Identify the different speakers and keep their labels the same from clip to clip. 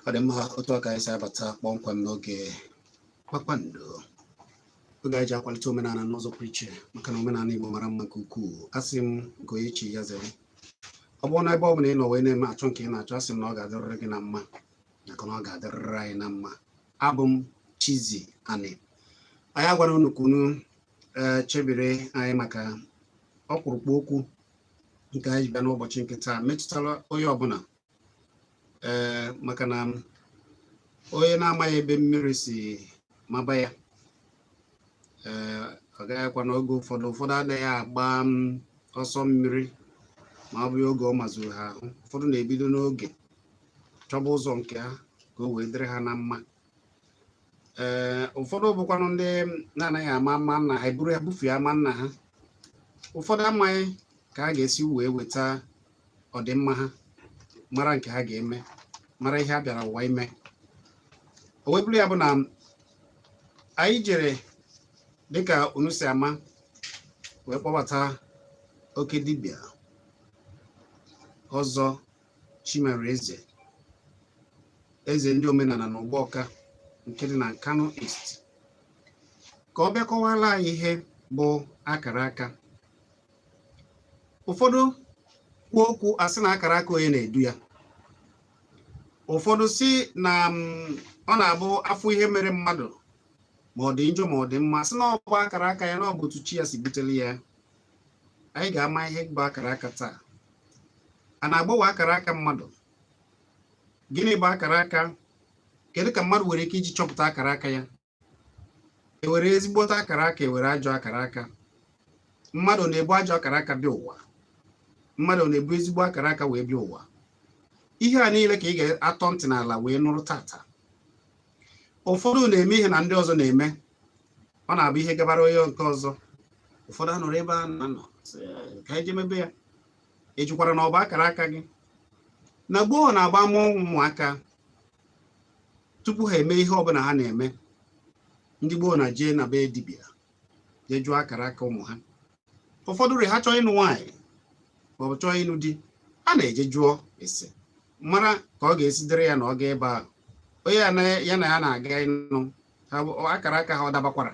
Speaker 1: Ọ dị mma. Otu a ka anyị si abata kpọmkwem n'oge Kpakpando, oge anyị ji akwalite omenala n'ụzọ pụrụ iche, maka na omenala Igbo mara mma nke ukwuu. Asị m nke onye chi ya zere. Ọ bụrụ na ebe ọ bụla ị nọ wee na-eme achọ nke ị na-achọ, asị m na ọ ga-adịrịrị gị na mma, maka na ọ ga-adịrịrị anyị na mma. Abụ m Chizzy Ani. Anyị agwara unu ka unu ee chebiri anyị maka ọkpụrụkpụ okwu nke anyị ji bịa n'ụbọchị nke taa metụtara onye ọbụla, ee, maka na onye na-amaghị ebe mmiri si maba ya, ee, ọ gaghịkwa n'oge ụfọdụ ụfọdụ adịghị agba ọsọ mmiri ma ọ bụghị oge ọ mazuru ha ahụ. Ụfọdụ na-ebido n'oge chọba ụzọ nke ha ka o wee dịrị ha na mma. Ee, ụfọdụ bụkwanụ ndị na-anaghị ama ama nna ha eburu ya bufee ama nna ha. Ụfọdụ amaghị ka a ga-esi wee weta ọdịmma ha, mara nke ha ga-eme, mara ihe a bịara ụwa ime. O wee bụrụ ya bụ na anyị jere, dịka unu si ama, wee kpọbata oke dibịa Ọzọ Chimereze, eze ndị omenala na Ugbọka nke dị na Nkanu East, ka ọ bịa kọwara anyị ihe bụ akara aka. Ụfọdụ kwuo okwu, asị na akara aka onye na-edu ya. Ụfọdụ si na ọ na-abụ afọ ihe mere mmadụ, ma ọ dị njọ ma ọ dị mma, sị na ọ bụ akara aka ya, na ọ bụ otu chi ya si butere ya. Anyị ga-ama ihe bụ akara aka taa. A na-agbanwe akara aka mmadụ? Gịnị bụ akara aka? Kedu ka mmadụ nwere ike iji chọpụta akara aka ya? Ewere ezigbote akara aka, ewere ajọ akara aka? Mmadụ na-ebu ajọ akara aka bịa ụwa? Mmadụ na-ebu ezigbo akara aka wee bịa ụwa? Ihe a niile ka ị ga-atọ ntị n'ala wee nụrụ tata. Ụfọdụ na-eme ihe na ndị ọzọ na-eme, ọ na-abụ ihe gabara onye nke ọzọ, ụfọdụ anọrọ ebe a na-anọ sị, "Ka anyị jee mebe ya." Ejukwara na ọ bụ akara aka gị. Na gboo na-agba mụọ ụmụaka, tupu ha eme ihe ọbụla ha na-eme, ndị gboo na-jee na be dibịa jee jụọ akara aka ụmụ ha. Ụfọdụ rị ha chọọ ịnụ nwaanyị maọbụ chọọ ịnụ di, a na-eje jụọ ese mara ka ọ ga-esi dịrị ya na ọ ga ebe ahụ onye ya na ya na-aga ịnụ ha, akara aka ha ọ dabakwara.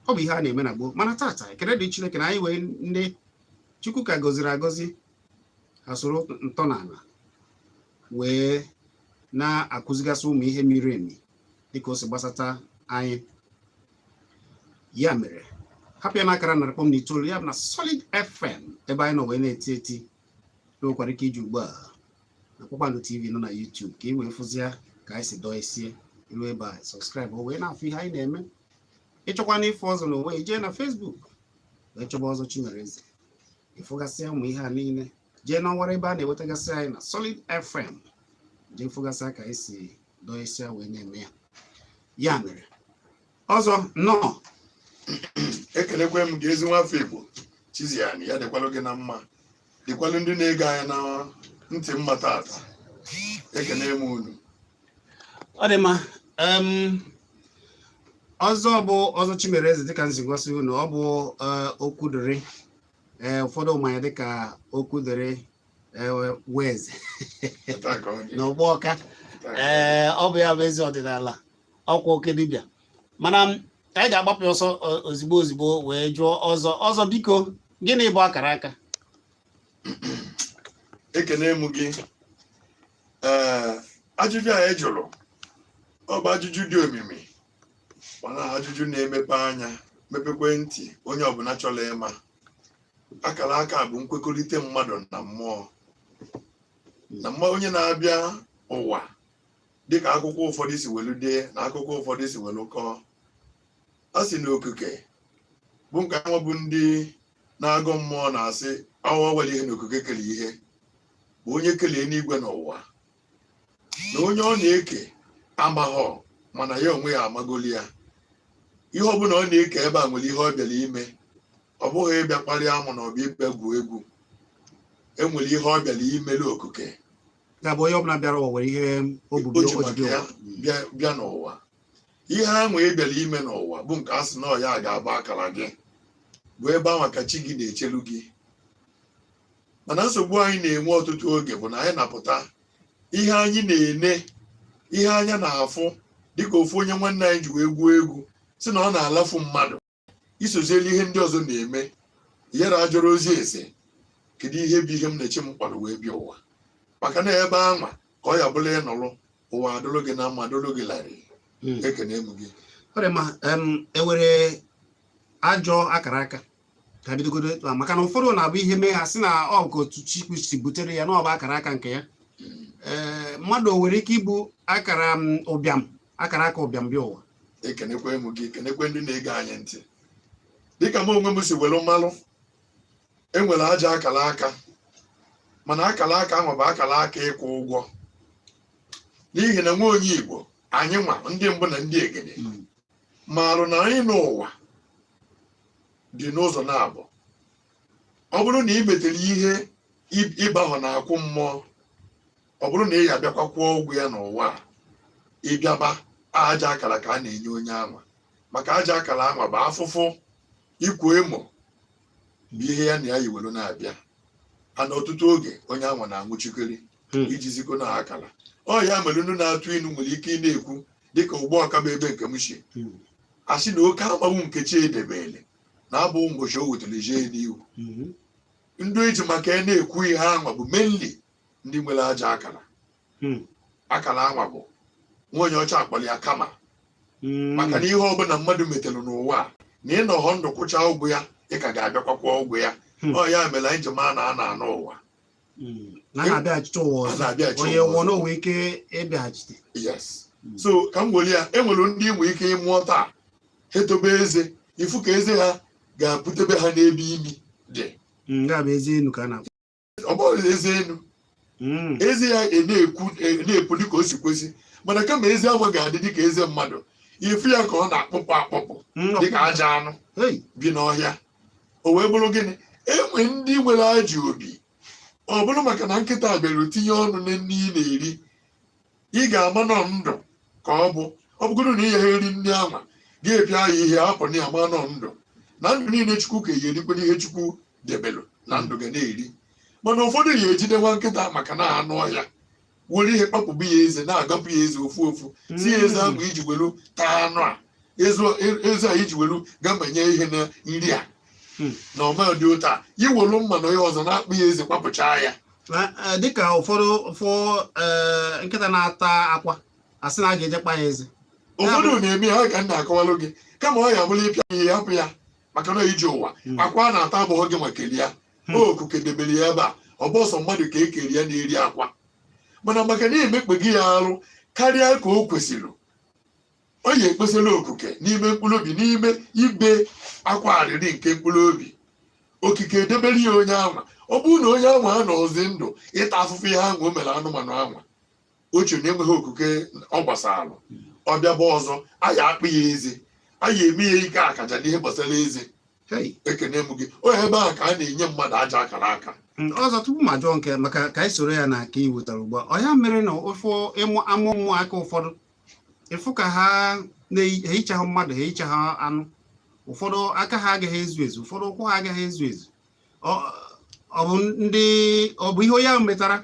Speaker 1: Ọ bụ ihe a na-eme na gboo. Mana tata, ekele dị Chineke na anyị wee ndị Chukwu ka gọziri agọzi, ha soro ntọala wee na-akụzigasị ụmụ ihe miri emi dịka o si gbasata anyị. Ya mere, hapụ ya n'akara 100.9, ya bụ na Solid FM, ebe anyị nọ wee na-eti eti. Nwekwara ike iji ugbu a na Kpakpando TV nọ na YouTube ka ị wee fụzia ka anyị si dọọ esie iru ebe a. Subscribe o wee na-afụ ihe anyị na-eme. Ịchọkwa na ịfụ ọzọ n'onwe, jee na Facebook wee chọba Ọzọ Chimereze, ịfụgasịa ụmụ ihe a niile. Jee n'ọwara ebe a na-ewetagasị anyị na Solid FM, jee fụgasịa ka anyị si dọọ isi wee na-eme ya. Ya mere, ọzọ, nnọọ.
Speaker 2: Ekelekwe m gị, ezi nwafọ Igbo Chizzy Ani. Ya dịkwalụ gị na mma, dịkwalụ ndị na-ege anya na ntị mma tata. Ekene m unu.
Speaker 1: Ọ dị mma. Ọzọ bụ Ọzọ Chimereze, dịka nsi gosi unu, ọ bụ okwu dịrị, ee, ụfọdụ mmanya dịka okwu dịrị weze
Speaker 2: Taa ka ọ dị.
Speaker 1: Na Ugbọka. Ee, ọ bụ ya bụ eze ọdịnala, ọkwa oke dibịa. Mana anyị ga-agbapụ ọsọ ozigbo ozigbo wee jụọ ọzọ. Ọzọ, biko, gịnị bụ akara aka?
Speaker 2: Ekene m gị. Ee, ajụjụ a ị jụrụ, ọ bụ ajụjụ dị omimi, mana ajụjụ na-emepe anya, mepekwe ntị onye ọbụla chọrọ ịma. Akara aka bụ nkwekọrịta mmadụ na mmụọ, na mmụọ onye na-abịa ụwa, dịka akwụkwọ ụfọdụ si welu dee na akụkọ ụfọdụ si welu kọọ. A sị na okike bụ nke anwa bụ ndị Na-agọ mmụọ na-asị awa nwere ihe na okike kere ihe bụ onye kelee n'igwe n'ụwa na onye ọ na-eke amaghọ, mana ya onwe ya amagoli ya. Ihe ọbụla ọ na-eke ebe a nwere ihe ọ bịara ime. Ọ bụghị ịbịa kparịa amụ na ọ bụ ịbịa gwuo egwu. E nwere ihe ọ bịara imelu okuke.
Speaker 1: Ya bụ, onye ọbụla bịara ụwa nwere ihe o bu
Speaker 2: o ji
Speaker 1: o ji
Speaker 2: maka
Speaker 1: bịa
Speaker 2: ya
Speaker 1: ụwa.
Speaker 2: Bịa n'ụwa. Ihe ahụ ị bịara ime n'ụwa bụ nke a sị na ọ ya ga-abụ akara gị, bụ ebe ahụ ka chi gị na-echelu gị. Mana nsogbu anyị na-enwe ọtụtụ oge bụ na anyị na-apụta ihe anyị na-ene, ihe anya na-afụ, dịka ofu onye nwanne anyị ji wee gwuo egwu si na ọ na-alafu mmadụ isozielu ihe ndị ọzọ na-eme. Ihere ajọrọ ozi eze, kedu ihe bụ ihe m na-eche m kpara wee bịa ụwa? Maka na ebe anwa ka ọ ya bụla ịnọrụ ụwa adụrụ gị na mma, adụrụ gị larịị. Ekene m gị.
Speaker 1: Ọ dị mma. Ewere ajọ akara aka ka bidogodo etu a, maka na ụfọdụ na-abụ ihe mee ha sị na ọ bụ ka otu Chukwu si butere ya, na ọ bụ akara aka nke ya. Ee, mmadụ o nwere ike ibu akara ụbịam, akara aka ụbịam bịa ụwa?
Speaker 2: Ekenekwe m gị, kenekwe ndị na-ege anyị ntị. Dịka m onwe m si were mmalụ, enwere ajọ akara aka, mana akara aka ahụ bụ akara aka ịkwụ ụgwọ, n'ihi na nwa onye Igbo anyị nwa ndị mbụ na ndị egede maalụ na anyị n'ụwa dị n'ụzọ na-abụ. Ọ bụrụ na ị metere ihe ịbahụ na akwụ mmụọ, ọ bụrụ na ị ya abịakwa kwụọ ụgwọ ya n'ụwa a, ịbịaba aja akara ka a na-enye onye anwa, maka aja akara anwa bụ afụfụ, ikwu emo bụ ihe ya na ya yiwelu na-abịa. Ana ọtụtụ oge onye anwa na-anwụchikere iji zikọ na akara ọ ya mere. Ndị na-atụ inu nwere ike ị na-ekwu dịka ụgbọ ọka bụ ebe nke m si asị na oke agbanwu nke chi edebele na-abụ ụbọchị o wetara jee n'ihu. Ndị eji maka ya na-ekwu ihe anwa bụ mainly ndị nwere aja akara. Akara anwa bụ nwa onye ọcha akpọrọ ya karma, maka na ihe ọbụla mmadụ metere n'ụwa a, na ịnọghọ ndụ kwụchaa ụgwọ ya, ị ka ga-abịakwa kwụọ ụgwọ ya. Ọ ya mere anyị ji maa na a na-anụ ụwa.
Speaker 1: Na a na-abịaghachite ụwa
Speaker 2: a
Speaker 1: ọzọ.
Speaker 2: Na-abịaghachi
Speaker 1: onye
Speaker 2: ụwa
Speaker 1: nwụọ
Speaker 2: ọzọ.
Speaker 1: na o nwee ike ịbịaghachite.
Speaker 2: Yes. So ka m were ya, enwere ndị nwere ike ịmụọ taa, ha etobe eze, ifu ka eze ha ga-apụtebe ha n'ebe imi dị.
Speaker 1: Ya bụ ezi enu ka a na-akpọ.
Speaker 2: Ọ bụghị eze enu. Eze ya na-ekwu na-epu dịka o si kwesị, mana kama eze ahụ ga-adị dịka eze mmadụ, ifu ya ka ọ na-akpụpụ akpụpụ dịka aja anụ bi n'ọhịa. O wee bụrụ gịnị? Enwe ndị nwere ajọ obi. Ọ bụrụ maka na nkịta bịara tinye ọnụ na nri ị na-eri, ị ga-ama nọ ndụ ka ọ bụ. Ọ bụgoro na ihe ha eri nri anwa ga-epịa ya ihe hapụ na ya ma nọ ndụ na ndụ niile Chukwu ka ya erikwe ihe Chukwu debelụ na ndụ ga na-eri. Mana ụfọdụ ya ejide nwa nkịta maka na anụ ọhịa, were ihe kpapụbụ ya eze, na-agapụ ya eze ofu ofu, si ya eze ahụ iji welu taa anụ a, eze a iji welu gabanye ihe na nri a na ọma dị ụtọ a, iwelu mma na onye ọzọ na-akpụ ya eze, kpapụchaa ya.
Speaker 1: Dịka ụfọdụ ụfọ nkịta na-ata akwa, asị na a ga-eje kpa ya eze.
Speaker 2: Ụfọdụ na-eme ha ka m na-akọwalụ gị, kama ọ ya bụrụ ịpịa ihe, hapụ ya, maka na iji ụwa akwa a na-ata abụghị gị nwa kelie ya. Okuke debere ya ebe a, ọ bụ ọsọ mmadụ ka e kere ya na-eri akwa, mana maka na emekpe gị ya arụ karịa ka o kwesịrị, ọ ya ekpesịrị okuke n'ime mkpụrụ obi, n'ime ibe akwa arịrị nke mkpụrụ obi, okike edebere ya onye anwa. Ọ bụrụ na onye anwa anọzi ndụ ịta afụfụ ihe ahụ o mere anụmanụ anwa, oche na enweghị okuke ọ gbasara, ọ bịaba ọzọ, a ya akpụ ya eze, a ya eme ya ike akaja n'ihe gbasara eze. Ekene m gị. O ebe ahụ ka a na-enye mmadụ aja akara aka.
Speaker 1: Ọzọ, tupu ma jụọ nke maka ka anyị soro ya na nke i wetara ugbu a, ọ ya mere na ụfụ ịmụ amụ ụmụaka ụfọdụ, ịfụ ka ha na-ehichaghị mmadụ, ha ehichaghị anụ, ụfọdụ aka ha agaghị ezu ezu, ụfọdụ ụkwụ ha agaghị ezu ezu. Ọ bụ ndị ọ bụ ihe onye ahụ metara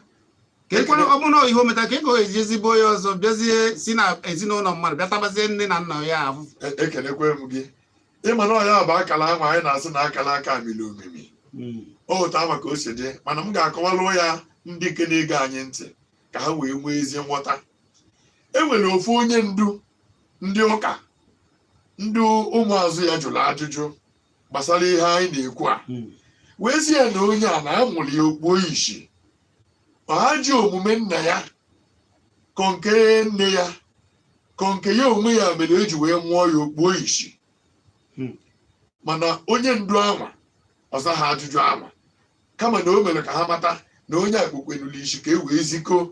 Speaker 1: ka ekwe? Ọ bụrụ na ọ ihe o metara ka ego eji ezigbo onye ọzọ bịazie si na ezinụlọ mmadụ bịa tabazie nne na nna ya afụfụ.
Speaker 2: Ekenekwe m gị. Ịma na ọya bụ akara ahụ anyị na-asị na akara aka miri omimi. Otu ama ka o si dị, mana m ga-akọwalụ ya ndị nke na-ege anyị ntị ka ha wee nwee ezi nghọta. E nwere ofu onye ndu ndị ụka, ndị ụmụazụ ya jụrụ ajụjụ gbasara ihe anyị na-ekwu a, wee sị ya na onye a na-amụrụ ya okpuo ishi, ọ ji omume nna ya kọ nke nne ya kọ nke ya onwe ya mere eji wee mụọ ya okpuo ishi. Mana onye ndu anwa Ọza ha ajụjụ anwa, kama na o mere ka ha mata na onye a kpukwenulu isi ka e wee zikọ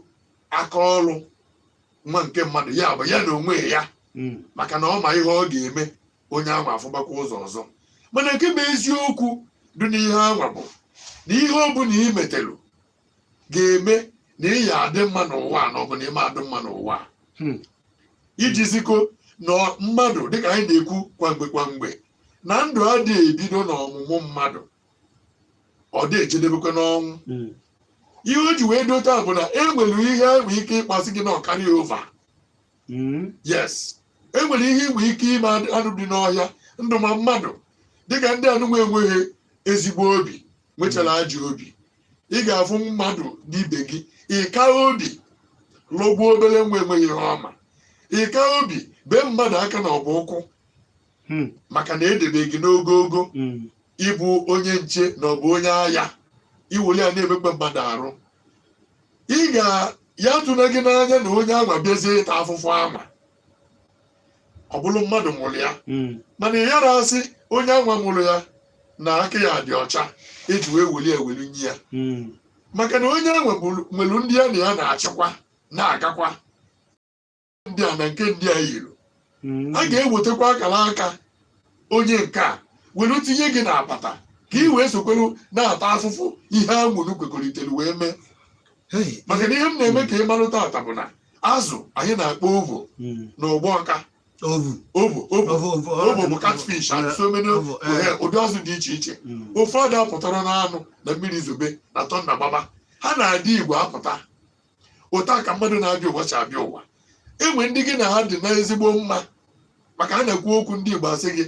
Speaker 2: aka ọrụ nwa nke mmadụ, ya bụ ya na onwe ya, maka na ọ ma ihe ọ ga-eme onye anwa afụbakwa ụzọ ọzọ. Mana nke bụ eziokwu dị n'ihe anwa bụ na ihe ọ bụla ị metelu ga-eme na ị ya adị mma n'ụwa a, na ọ bụ na ị ma adị mma n'ụwa a. Iji zikọ na mmadụ, dịka anyị na-ekwu kwa mgbe kwa mgbe, na ndụ adịghị ebido n'ọmụmụ mmadụ, ọ dị ejedebekwa n'ọnwụ. Ihe o ji wee dote bụ na e nwere ihe e nwere ike ịkpasị gị na ọkarịa over. Yes, e nwere ihe inwe ike ime anụ dị n'ọhịa ndụ, ma mmadụ, dịka ndị anụnwa enweghị ezigbo obi, nwechara ajọ obi. Ị ga-afụ mmadụ n'ibe gị, ịka obi lụgbuo obere nwa enweghị ihe ọma, ịka obi bee mmadụ aka na ọbụ ụkwụ, maka na edebe gị n'ogogo ịbụ onye nche na ọ bụ onye agha, iwere ya na-emekpe mmadụ arụ. Ị ga ya tụna gị n'anya na onye anwa bịazie ịta afụfụ anwa, ọ bụrụ mmadụ mụrụ ya. Mana ị yara asị onye anwa mụrụ ya na aka ya dị ọcha eji wee weli eweli nye ya, maka na onye anwa nwere ndị ya na ya na-achịkwa na-agakwa ndị a na nke ndị a yiri. A ga-ewetakwa akara aka onye nke a were tinye gị n'apata ka ị wee sokwelu na-ata afụfụ ihe a nwere kwekọrịtara wee mee.
Speaker 1: Hey,
Speaker 2: Maka na ihe m na-eme ka ị malụ tata bụ na azụ anyị na-akpọ ovo na ụgbọ ọka.
Speaker 1: Ovu.
Speaker 2: Ovo, ovo.
Speaker 1: Ovu, ovu.
Speaker 2: Ovo bụ catfish and so many.
Speaker 1: Ovo, eh.
Speaker 2: Ụdị azụ dị iche iche. Ụfọdụ apụtara n'anụ na mmiri zobe na tọnda gbaba, ha na-adị igwe apụta. Ụta ka mmadụ na-abịa ụwa si abịa ụwa. Enwe ndị gị na ha dị na ezigbo mma, maka a na-ekwu okwu ndị Igbo, asị gị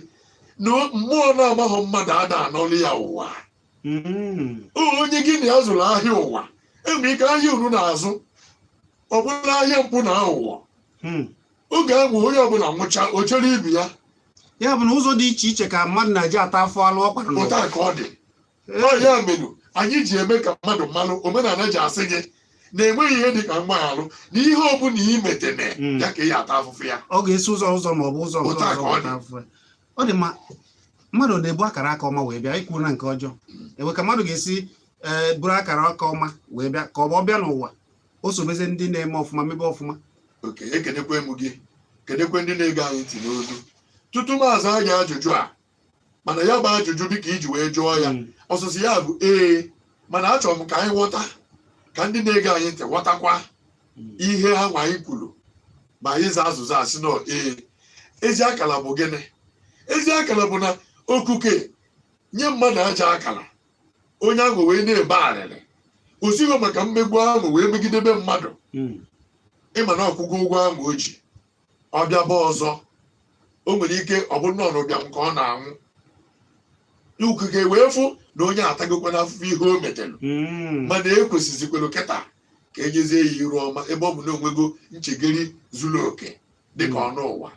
Speaker 2: na mmụọ na-amaghị mmadụ ada anọlụ ya ụwa. Onye gị na ya zụrụ ahịa ụwa, enwere ike ahịa unu na-azụ ọ bụla ahịa mpụ na aghụghọ. Oge ahụ onye ọbụla nwụcha, o chere ibi ya.
Speaker 1: Ya bụ na ụzọ dị iche iche ka mmadụ na-eji ata afọ alụ ọ kwara n'ụwa.
Speaker 2: Ụta ka ọ dị. Ọ ya mere anyị ji eme ka mmadụ mmalụ omenala ji asị gị na enweghị ihe dị ka mgbaghalụ, na ihe ọbụla ị metene, ya ka ị ya ata afụfụ ya.
Speaker 1: Ọ ga-esi ụzọ ụzọ ma ọ bụ ụzọ nke
Speaker 2: Otu a
Speaker 1: ọzọ
Speaker 2: ka ọ
Speaker 1: weta
Speaker 2: dị.
Speaker 1: afọ ya. Ọ dị mma. Mmadụ na-ebu akara aka ọma wee bịa ikwu na nke ọjọọ, enwe ka mmadụ ga-esi ee buru akara aka ọma wee bịa, ka ọ bụ ọ bịa n'ụwa o sobezie ndị na-eme ọfụma mebe ọfụma?
Speaker 2: Oke, ekenekwe m gị, kenekwe ndị na-ege anyị ntị n'olu. Tutu m aza gị ajụjụ a, mana ya bụ ajụjụ dịka iji wee jụọ ya, ọsụsụ ya bụ ee, mana achọrọ m ka anyị ghọta, ka ndị na-ege anyị ntị ghọtakwa ihe ha nwa anyị kwuru ma anyị zaa azụzụ a sị nọ ee. Ezi akara bụ gịnị? Ezi akara bụ na okuke nye mmadụ aja akara, onye ahụ wee na-ebe arịrị o sighị maka mmegbu ahụ wee megidebe mmadụ. Ịma na ọkwụgo ụgwọ ahụ o ji, ọ bịaba ọzọ, o nwere ike ọ bụrụ na ọ n'ụbịam ka ọ na-anwụ, ukuke wee fụ na onye atagokwa n'afụfụ ihe o metere. Mana ekwesịzikwelu kịta ka enyezie ya iru ọma, ebe ọ bụ na onwego nchegeri zuru oke dịka ọnụ ụwa.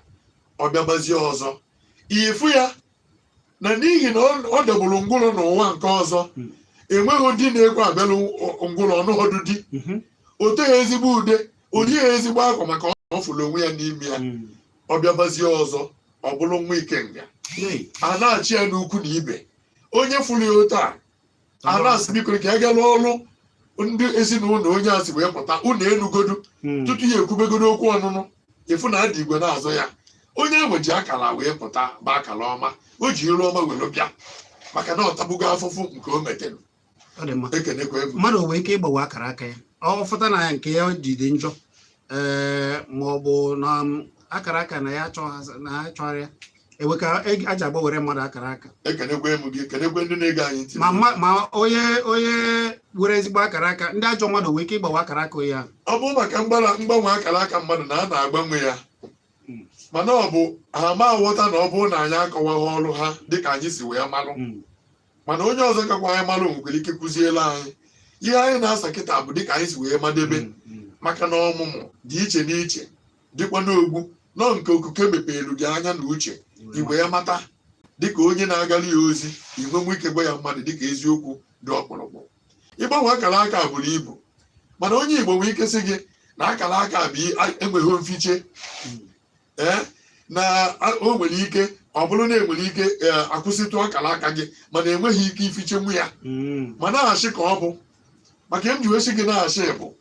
Speaker 2: Ọ bịabazie ọzọ, ịfụ ya na n'ihi na ọ dọgburu ngwụrọ n'ụwa nke ọzọ, enweghị di na-ekwe abịalụ ngwụrọ ọnụọdụ di. O teghị ezigbo ude, o yighị ezigbo akwa, maka ọ fụrụ onwe ya n'ime ya. Ọ bịabazie ọzọ, ọ bụrụ nwa ikenga.
Speaker 1: Hey.
Speaker 2: A na-achị ya n'ukwu na ibe. Onye fụrụ ya otu a, a na-asị, biko, ka a gaa n'ọrụ ndị ezinụlọ onye a si wee pụta unu enugodu. Tutu ya ekwubegodo okwu ọnụnụ, ịfụ na adị igwe na-azụ ya. Onye ahụ ji akara wee pụta bụ akara ọma, o ji iru ọma were bịa, maka na ọ tagbugo afụfụ nke o metere.
Speaker 1: Ọ dị mma.
Speaker 2: Ekenekwa m.
Speaker 1: Mmadụ nwere ike ịgbanwe akara aka ya, ọ fụta na ya nke ya ji dị njọ, ee, ma ọ bụ na akara aka na ya achọghị na ya chọrọ ya, ewe ka aji agbanwere mmadụ akara aka?
Speaker 2: Ekenekwa m gị, kenekwe ndị na-ege anyị ntị.
Speaker 1: Ma onye were ezigbo akara aka, ndị ajọ mmadụ nwere ike ịgbanwe akara aka onye ahụ?
Speaker 2: Ọ bụ maka mgbanwe akara aka mmadụ na a na-agbanwe ya, mana ọ bụ ha ma aghọta na ọ bụrụ na anyị akọwaghị ọrụ ha dịka anyị si wee malụ. Mana onye ọzọ kakwa anyị malụ nwekwara ike kụziela anyị ihe anyị na-asa kịta bụ dịka anyị si wee madebe, maka na ọmụmụ dị iche n'iche, dịkwa n'ogbu nọ nke okuke mepere gị anya na uche i wee mata dịka onye na-agara ya ozi, inwenwe ike gwa ya mmadụ dịka eziokwu dị ọkpụrụkpụ. Ịgbanwe akara aka buru ibu, mana onye Igbo nwee ike sị gị na akara aka bụ enweghị mfiche, ee, na o nwere ike Ọ bụrụ na enwere ike akwụsịtụ akara aka gị, mana enweghị ike ifichenwu ya. Ma na-achị ka ọ bụ maka m ji wee sị gị na-achị bụ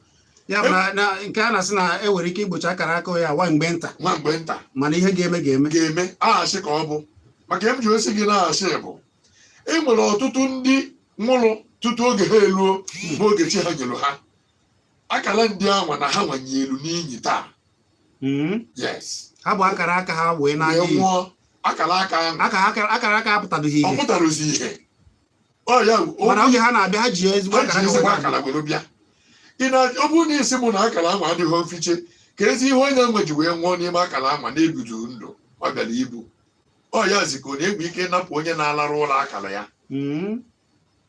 Speaker 1: Ya bụ na nke a na-asị na e nwere ike igbochi akara aka ya nwa mgbe nta.
Speaker 2: Nwa mgbe nta.
Speaker 1: Mana ihe ga-eme ga-eme.
Speaker 2: Ga-eme. Aghachị ka ọ bụ maka m ji wee sị gị na-achị bụ e nwere ọtụtụ ndị nwụrụ tutu oge ha eluo, bụ oge chi ha nyelu ha akara ndị anwa na ha nwanye elu n'inyi taa. Yes.
Speaker 1: Ha bụ akara aka ha wee
Speaker 2: wee
Speaker 1: na-anya iyi.
Speaker 2: Nwụọ akara aka ahụ.
Speaker 1: Akara aka apụtabeghị
Speaker 2: ọ
Speaker 1: ihe.
Speaker 2: Pụtara ozi ihe ọ ya bụ
Speaker 1: Mana oge ha na-abịa, ha ji ezigbo
Speaker 2: ha
Speaker 1: akara
Speaker 2: ji
Speaker 1: aka
Speaker 2: ezigbo
Speaker 1: wee
Speaker 2: akara were bịa. Ị na ọ bụrụ na isi mụ na akara ahụ adịghị mfiche ka ezi ihe onye nwe ji wee nwụọ n'ime akara ahụ na-ebido ndụ ọ bịara ibu ọ ya zikọ na enwe ike ịnapụ onye na-alarụ ụlọ akara ya.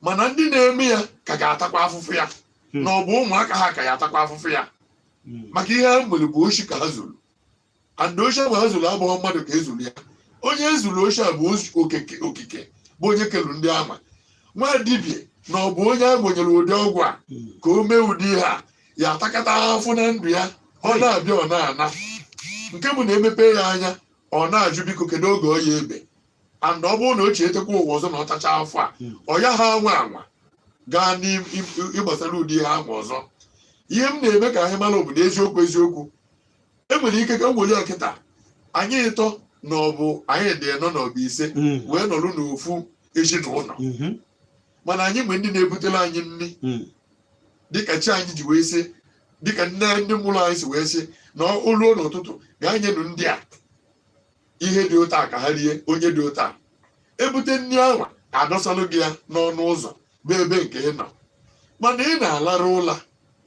Speaker 2: Mana ndị na-eme ya ka ga-atakwa afụfụ ya. Na ọ bụ ụmụaka ha ka ya atakwa afụfụ ya. Maka ihe ha nwere bụ oshi ka ha zuru, and oshi ahụ ha zuru abụghị mmadụ ka ezuru ya. Onye ezuru oshi a bụ okike, okike bụ onye kelu ndị ama nwa dibịa na ọ bụ onye a gbonyere ụdị ọgwụ a ka o mee ụdị ihe a ya atakata afụ na ndụ ya. Ọ na-abịa, ọ na-ana, nke bụ na emepe ya anya, ọ na-ajụ, biko, kedu oge ọ ya ebe? And ọ bụrụ na o chetakwa ụwa ọzọ na ọ tacha afọ a, ọ ya ha anwa anwa gaa n'ịgbasara ụdị ihe ahụ ọzọ. Ihe m na-eme ka anyị mara obodo, eziokwu eziokwu, enwere ike ka m were ya kịta, anyị ịtọ na ọ bụ anyị dị ịnọ na ọ bụ ise wee nọrọ n'ofu ezinụlọ, mana anyị nwe ndị na-ebutere anyị nri dịka chi anyị ji wee sị, dịka nne ndị mụrụ anyị si wee sị na o ruo n'ụtụtụ, gaa nyenụ ndị a ihe dị ụtọ a ka ha rie. Onye dị ụtọ a ebute nri ahụ, adọsalụ gị ya n'ọnụ ụzọ bụ ebe nke ị nọ, mana ị na-alarụ ụla,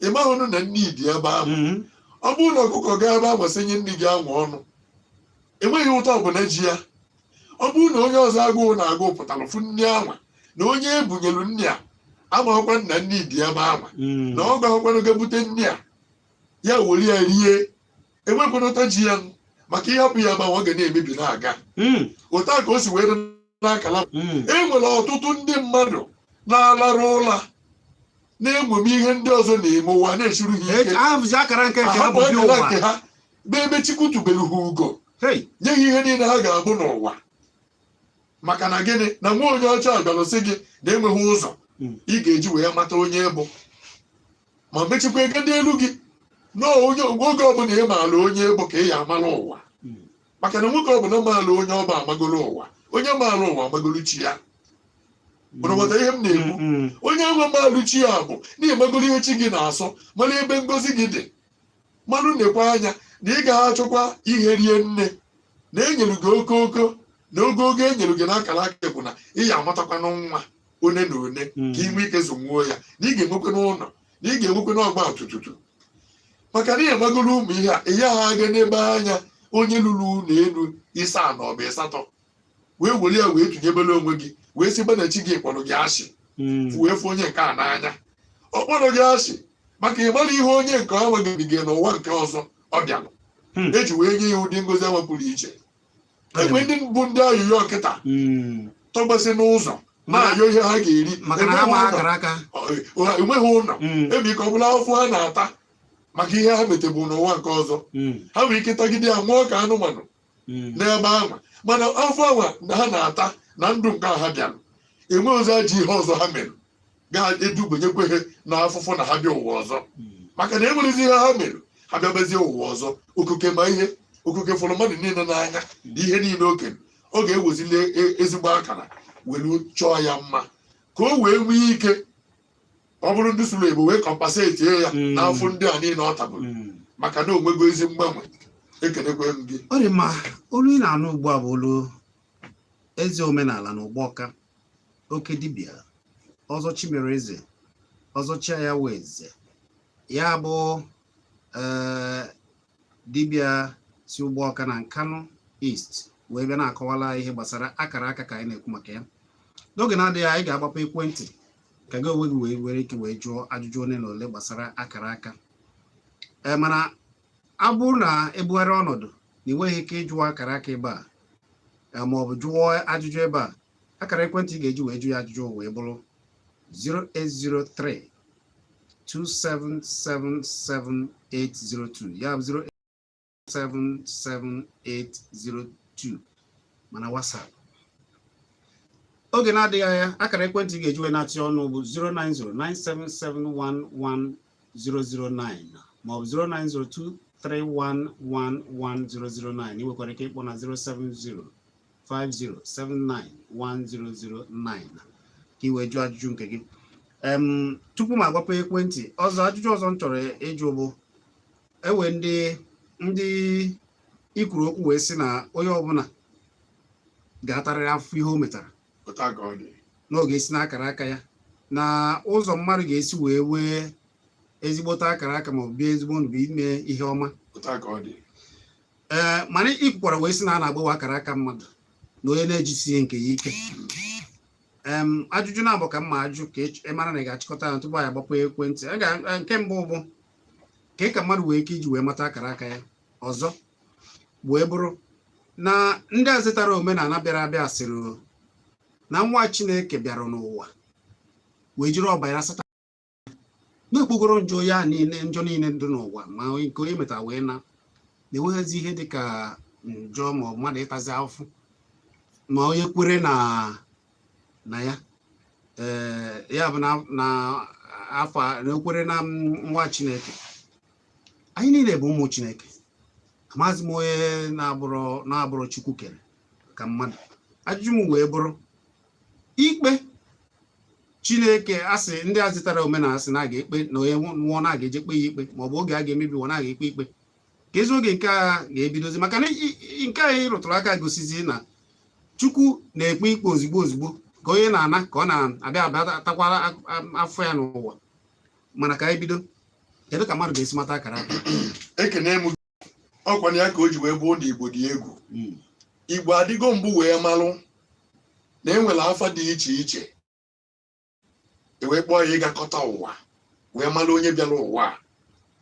Speaker 2: ị mahụnụ na nri dị ebe ahụ. Ọ bụrụ na ọkụkọ gaa ebe ahụ sinye nri gị anwụ ọnụ, enweghị ụtọ ọbụla ji ya. Ọ bụrụ na onye ọzọ agụụ na-agụ pụtara fụ nri anwa na onye ebunyelu nri a amaghịkwa nna nri dị ebe anwa na ọ gaghịkwanụ ga bute nri a, ya were ya rie, enwekwana ụtọ ji ya, maka ịhapụ ya ebe ahụ, ọ ga na-emebi na-aga. Otu a ka o si wee dị n'akala. E nwere ọtụtụ ndị mmadụ na-alarụ ụla na-enwemi ihe ndị ọzọ na-eme, ụwa na-esuru ha ike.
Speaker 1: Ahụzi akara nke ha
Speaker 2: ahapụ
Speaker 1: bụ bịa
Speaker 2: akara
Speaker 1: ụwa.
Speaker 2: Nke ha bụ ebe Chukwu tubelu ha ugo, nye ha ihe niile ha ga-abụ n'ụwa. Maka na gịnị? Na nwa onye ọcha bịara sị gị na enweghị ụzọ ị ga-eji wee mata onye bụ, ma mechikwa ego dị elu gị na onye oge ọbụla ị maara onye bụ ka ị ya amara ụwa. Maka na nwoke ọbụla maara onye ọba amagolo ụwa, onye maara ụwa amagolo chi ya. Ụnụ ghọtara ihe m na-ekwu? Onye nwe maalụ chi ya bụ na ịmagolo ihe chi gị na-asọ, mara ebe ngozi gị dị, mmanụ nekwa anya na ị gaghị achọkwa ihe rie nne na enyere gị okooko na ogogo enyere gị n'akara aka bụ na ị ya amatakwanụ nwa one na one ka ị nwee ike zụnwuo ya, na ị ga-enwekwe n'ụlọ, na ị ga-enwekwe n'ọgba tututu, maka na ị amagolo ụmụ ihe a. Ị ya ha aga n'ebe anya onye lụrụ ụlọ elu ịsaa na ọba ịsatọ wee were ya wee tụnyebere onwe gị, wee sị gba na chi gị kpọrọ gị ashị, wee fụ onye nke a n'anya. Ọ kpọrọ gị ashị maka ị mara ihe onye nke ọnwa gabigara n'ụwa nke ọzọ ọ bịara eji wee nye ya ụdị ngozi ahụ pụrụ iche. Enwe ndị bụ ndị ayụyọ nkịta tọgbasị n'ụzọ na-ayọ ihe ha ga-eri.
Speaker 1: Maka na ha ma
Speaker 2: enweghị ụlọ.
Speaker 1: Akara aka.
Speaker 2: Enweghị ụlọ. Ebe ike ọ bụla afọ ha na-ata maka ihe ha metebu n'ụwa nke ọzọ, ha nwere ike tagide ya nwụọ ka anụmanụ n'ebe ahụ. Mana afọ anwa na ha na-ata na ndụ nke a ha bịara, enwe ọzọ ajọ ihe ọzọ ha mere ga-edubanyekwe ha na afụfụ na ha bịa ụwa ọzọ, maka na enwerezi ihe ha mere ha bịabazie ụwa ọzọ. Okuke ma ihe okuke fụrụ mmadụ niile n'anya na ihe niile o kere, ọ ga-ewezili ezigbo akara were chọọ ya mma ka o wee nwee ike, ọ bụrụ ndị sụrụ Igbo, wee compensate ya n'afọ ndị a niile ọ taburu, maka na o nwego ezi mgbanwe. Ekenekwe m gị.
Speaker 1: Ọ dị mma. Olu ị na-anụ ugbu a bụ olu eze omenala na Ụgbọka, oke dibịa ọzọ Chimere eze ọzọ chia ya wee eze ya bụ dibịa si Ụgbọka na Nkanụ East wee bịa na-akọwala anyị ihe gbasara akara aka ka anyị na-ekwu maka ya. N'oge na-adịghị, anyị ga-agbapụ ekwentị ka gị onwe gị wee were ike wee jụọ ajụjụ ole na ole gbasara akara aka. Ee, mana a bụrụ na ebugharị ọnọdụ na ị nweghị ike ịjụwa akara aka ebe a ma ọ bụ jụọ ajụjụ ebe a, akara ekwentị ị ga-eji wee jụ ya ajụjụ wee bụrụ 0803 2777802, ya bụ 0777802. Ma na WhatsApp. Oge na-adịghị anya, akara ekwentị ị ga-eji wee na-atị ọnụ bụ 09097711009 maọbụ 09023111009. Ị nwekwara ike ịkpọ na 07050791009 ka ị wee jụọ ajụjụ nke gị. Tupu m agbapụ ekwentị ọzọ, ajụjụ ọzọ m chọrọ ịjụ bụ, ewe ndị ikwuru okwu wee sị na onye ọbụla ga-atarịrị afụfụ ihe o metara.
Speaker 2: Otu a ka ọ dị.
Speaker 1: N'oge esi n'akara aka ya na ụzọ mmadụ ga-esi wee wee ezigbote akara aka maọbụ bie ezigbo ndụ bụ ime ihe ọma.
Speaker 2: Otu a ka ọ dị.
Speaker 1: Ee, mana ikwukwara wee sị na a na-agbanwe akara aka mmadụ na onye na-ejisie nke ya ike. Ajụjụ na-abụ ka mma ajụ ka ị mara na ị ga-achịkọta ya tupu anyị agbapụ ekwentị. Nke mbụ bụ ka mmadụ wee ike iji wee mata akara aka ya. Ọzọ wee bụrụ na ndị a zụtara omenala bịara abịa sịrị na nwa Chineke bịara n'ụwa wee jiri ọbara sata na-ekpogoro njọ ya niile, njọ niile dị n'ụwa, ma nke onye metara wee na na-enweghịzi ihe dị ka njọ ma ọ mmadụ ịtazi afụfụ ma onye kwere na ya. Ee, ya bụ na afọ a, na ekwere na nwa Chineke, anyị niile bụ ụmụ Chineke. Amaghịzi m onye na-abụrụ Chukwu kere ka mmadụ. Ajụjụ m wee bụrụ, ikpe Chineke asị ndị a zitara omenala sị na a ga-ekpe na onye nwụọ na a ga-eje kpe ya ikpe, maọbụ oge a ga-emebi ụwa na a ga-ekpe ikpe, ka ezi oge nke a ga-ebidozi? Maka na nke anyị rụtụrụ aka gosizi na Chukwu na-ekpe ikpe ozugbo ozugbo ka onye na-ana ka ọ na-abịa abịa takwara afọ ya n'ụwa. Mana ka anyị bido, kedu ka mmadụ ga-esi mata akara aka?
Speaker 2: Ekene m. Ọkwa na ya ka o ji wee bụ na Igbo dị egwu. Igbo adịgo mbụ wee malụ na enwere afa dị iche iche e wee kpọọ ya ịgakọta ụwa wee mara onye bịara ụwa a,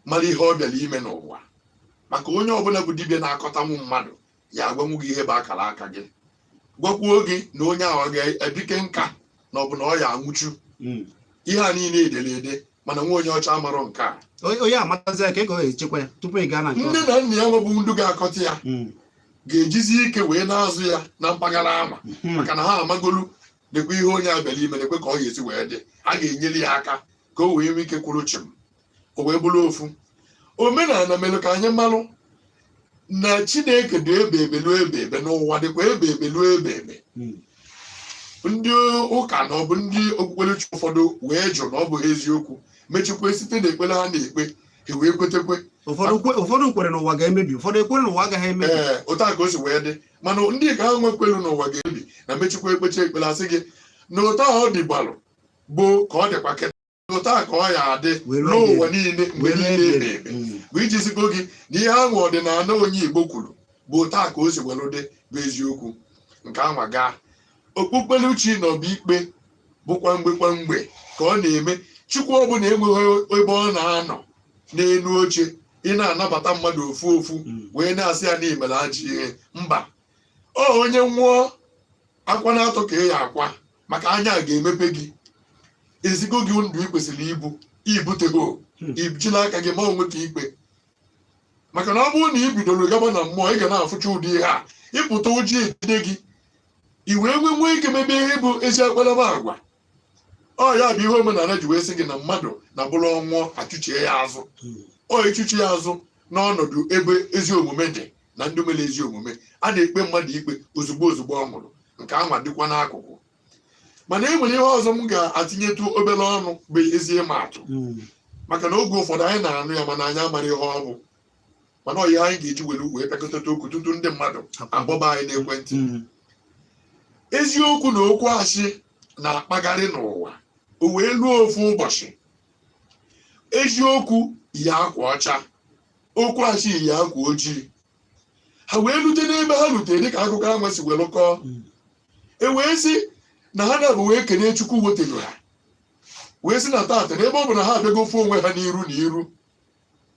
Speaker 2: mara ihe ọ bịara ime n'ụwa, maka onye ọbụla bụ dibịa na-akọtanwu mmadụ ya agwanwu gị ihe bụ akara aka gị, gwakwuo gị na onye ahụ ọ ga-ebike nka na ọ bụ na ọ ya anwụchu. Ihe a niile edere ede, mana nwa onye ọcha amarọ nke a.
Speaker 1: Onye amatazi ya ka ị ga-echekwa ya tupu ị gaa na nke
Speaker 2: nne
Speaker 1: ọzọ.
Speaker 2: Na nna ya nwebụ ndụ ga-akọta ya ga-ejizi ike wee na-azụ ya na mpaghara ama, maka na ha amagolu nekwe ihe onye a bịara ime, nekwe ka ọ ga-esi wee dị. A ga-enyere ya aka ka o wee nwee ike kwuru chịm. O wee bụrụ ofu omenala mere ka anyị malụ na Chineke dị ebe ebe luo ebe ebe n'ụwa, dịkwa ebe ebe luo ebe ebe. Ndị ụka na ọ bụ ndị okpukperechi ụfọdụ wee jụ na ọ bụghị eziokwu, mechikwe site n'ekpere ha na-ekpe, ha wee kwetekwe.
Speaker 1: Ụfọdụ kwere na ụwa ga-emebi, ụfọdụ ekwere na ụwa agaghị emebi.
Speaker 2: Ee, otu a ka o si wee dị, mana ndị ka ha nwekwelu n'ụwa ga-ebi na mechikwa ekpecha ekpere, asị gị na otu ahụ ọ dịgbalụ bụ ka ọ dịkwa kịta, otu a ka ọ ya adị
Speaker 1: wee ruo
Speaker 2: n'ụwa niile mgbe
Speaker 1: wee ruo
Speaker 2: niile
Speaker 1: ebe
Speaker 2: ebe ebe.
Speaker 1: ebe.
Speaker 2: Bụ iji zigo gị na ihe ahụ ọdịnala onye Igbo kwuru bụ otu a ka o si were dị bụ eziokwu. Nke anwa gaa okpukperechi na ọbụ ikpe bụkwa mgbe kwa mgbe ka ọ na-eme. Chukwu ọbụla enweghị ebe ọ na-anọ n'elu oche ị na-anabata mmadụ ofu ofu wee na-asị ya na imere ajọ ihe. Mba, ọ onye nwụọ akwa na-atọ ka ị ya akwa, maka anya ga-emepe gị, ezigo gị ndụ ị kwesịrị ibu ibutego. Ijila aka gị ma onwe ka ikpe, maka na ọ bụrụ na ị bidoro gaba na mmụọ, ị ga na-afụcha ụdị ihe a ịpụta ụjọ ejide gị, i wee nwee ike mebe ihe bụ ezi akparamagwa. Ọ ya bụ ihe omenala ji wee sị gị na mmadụ na bụrụ ọnwụọ achụchie ya azụ. Ọ ịchụchi ya azụ n'ọnọdụ ebe ezi omume dị na ndị mere ezi omume, a na-ekpe mmadụ ikpe ozugbo ozugbo ọ nwụrụ. Nke anwa dịkwa n'akụkụ, mana e nwere ihe ọzọ m ga-atinyetụ obere ọnụ bụ ezi ịma atụ, maka na oge ụfọdụ anyị na-anụ ya mana anyị amara ihe ọ bụ, mana ọ ihe anyị ga-eji were wee pịakọtata okwu tutu ndị mmadụ akpọba anyị n'ekwentị. Eziokwu na okwu asị na-akpagharị n'ụwa. O wee luo ofu ụbọchị, eziokwu yi akwa ọcha, okwu asị yi akwa ojii. Ha wee rute n'ebe ha rutere, dịka akụkọ ahụ si were kọọ. E wee sị na ha na-abụ wee kelee Chukwu wetara ha, wee sị na taata, na ebe ọ bụ na ha abịago fụ onwe ha n'iru na iru,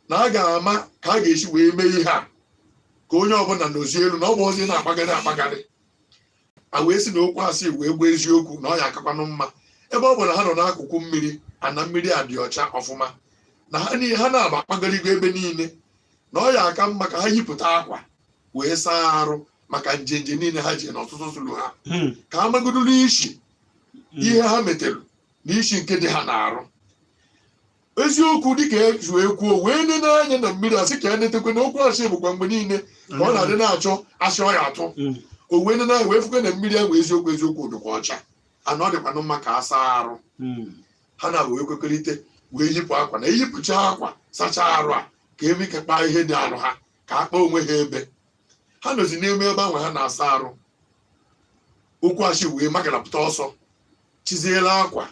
Speaker 2: na a ga-ama ka a ga-esi wee mee ihe a ka onye ọbụla nozie elu na ọ bụ ozi na-akpagharị akpagharị. A wee sị na okwu asị wee gwa eziokwu na ọ ya akakwanụ mma, ebe ọ bụ na ha nọ n'akụkụ mmiri, ana mmiri a dị ọcha ọfụma, na ha niile ha na-aba akpagharịgo ebe niile, na ọ ya aka mma ka ha yipụta akwa wee saa arụ. Maka njenje niile ha ji na ọtụtụ sụrụ ha ka ha magodulu isi ihe ha metere na isi nke dị ha n'arụ. Eziokwu, dịka eji wee kwuo, wee nene anya na mmiri, asị ka ya netekwe na okwu asị bụkwa mgbe niile ka ọ na-adị na-achọ asị ọ ya atụ. O wee nene anya wee fụkwa na mmiri ahụ, eziokwu eziokwu, dịkwa ọcha, ana ọ dịkwanụ mma ka a saa arụ. Ha na wee kwekọrịta, wee yipụ akwa na eyipụcha akwa, sachaa arụ a, ka eme ike kpaa ihe dị arụ ha, ka a kpaa onwe ha. Ebe ha nọzi n'ime ebe ahụ ha na-asa arụ, okwu asị wee magalapụta ọsọ, chiziela akwa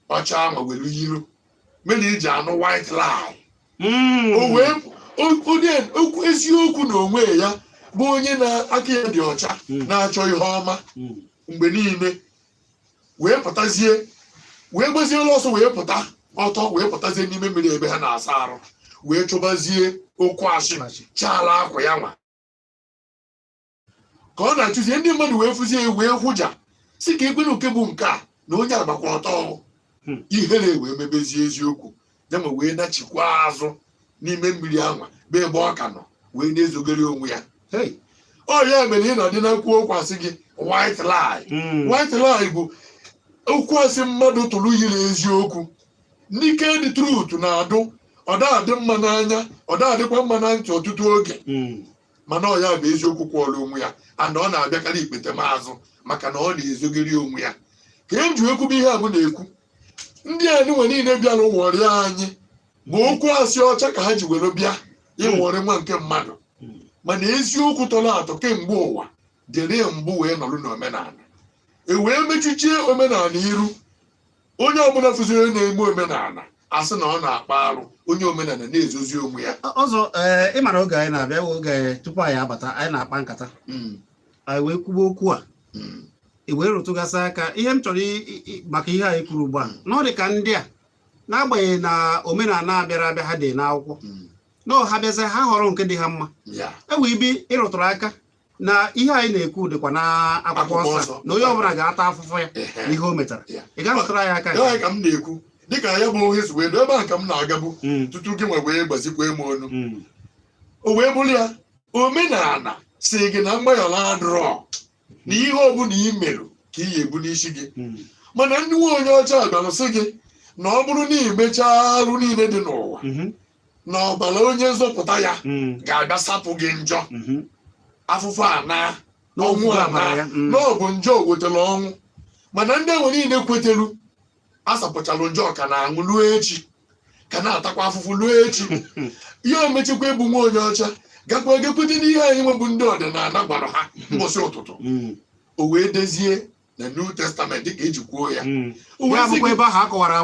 Speaker 2: ọcha ahụ were yiru mere iji anụ white lie. O wee onye okwu eziokwu na onwe ya bụ onye na-aka ya dị ọcha, na-achọ ihe ọma mgbe niile, wee pụtazie, wee gbaziela ọsọ, wee pụta ọtọ, wee pụtazie n'ime mmiri ebe ha na-asa arụ, wee chụbazie okwu asị chaala akwa ya nwa ka ọ na-achụzie ndị mmadụ, wee fụzie ya, wee kwụja si ka ekwenu nke bụ nke a na onye agbakwa ọtọ. Ihere wee mebezie eziokwu ya ma wee nachikwa azụ n'ime mmiri anwa bụ ebe ọ ka nọ wee na-ezogere onwe ya.
Speaker 1: Hey.
Speaker 2: Ọ ya mere ị na-adị na nkwu okwu asị gị white lie. White lie bụ okwu asị mmadụ tụrụ yiri eziokwu. Naked truth na-adụ, ọ da-adị mma n'anya, ọ da-adịkwa mma na ntị ọtụtụ oge, mana ọ ya bụ eziokwu kwụọrọ onwe ya, and ọ na-abịakarị ikpete maazụ maka na ọ na-ezogeri onwe ya. Ka e ji ekwube ihe a bụ na-ekwu, ndị a nwe niile bịara wọrịa anyị bụ okwu asị ọcha ka ha ji were bịa ịwọrị nwa nke mmadụ. Mana eziokwu tọrọ atọ kemgbe ụwa dịrị mbụ wee nọrọ n'omenala, e wee mechichie omenala iru. Onye ọbụla fụziri na-eme omenala, asị na ọ na-akpa arụ. Onye omenala na-ezozi onwe ya.
Speaker 1: Ọzọ, ee, ị mara oge anyị na-abịa bụ oge tupu anyị abata, anyị na-akpa nkata, anyị wee kwuba okwu a, i wee rụtụgasị aka ihe m chọrọ maka ihe anyị kwuru ugbu a, na ọ dị ka ndị a, n'agbanyeghị na omenala a bịara abịa, ha dị n'akwụkwọ, na ha bịazi, ha họrọ nke dị ha mma. Ewe ibi ịrụtụrụ aka na ihe anyị na-ekwu dịkwa na akwụkwọ
Speaker 2: Akwụkwọ
Speaker 1: nsọ,
Speaker 2: nsọ.
Speaker 1: na onye ọbụla ga-ata afụfụ ya n'ihe o metara. Ị ga-arụtụrụ anyị aka?
Speaker 2: Ya ka m na-ekwu, dịka ya bụ ohe si wee doo ebe a ka m na-agabu tutu gị nwe wee gbazikwa m onu. O wee bụrụ ya, omenala si gị na mgbaghara adịrọ, na ihe ọbụla ị merụ ka ị ga-ebu n'isi gị. Mana ndị nwe onye ọcha bịara sị gị na ọ bụrụ na ị mechaa arụ niile dị n'ụwa, na ọbara onye nzọpụta ya ga-abịa sapụ gị njọ, afụfụ a na ọnwụ a
Speaker 1: ọbara
Speaker 2: na
Speaker 1: ya.
Speaker 2: Na ọ bụ njọ wetara ọnwụ. Mana ndị enwe niile kwetelu asapụchalụ njọ ka na-aṅụ luo echi, ka na-atakwa afụfụ luo echi. Ihe omechikwa ịbụ nwa onye ọcha gakwa gekwete n'ihe anyị nwebụ ndị ọdịnala gwara ha mbọsị ụtụtụ. O wee dezie na New Testament dịka eji kwuo ya. O wee
Speaker 1: Ya
Speaker 2: sị
Speaker 1: bụkwa ebe ahụ a kọwara
Speaker 2: ya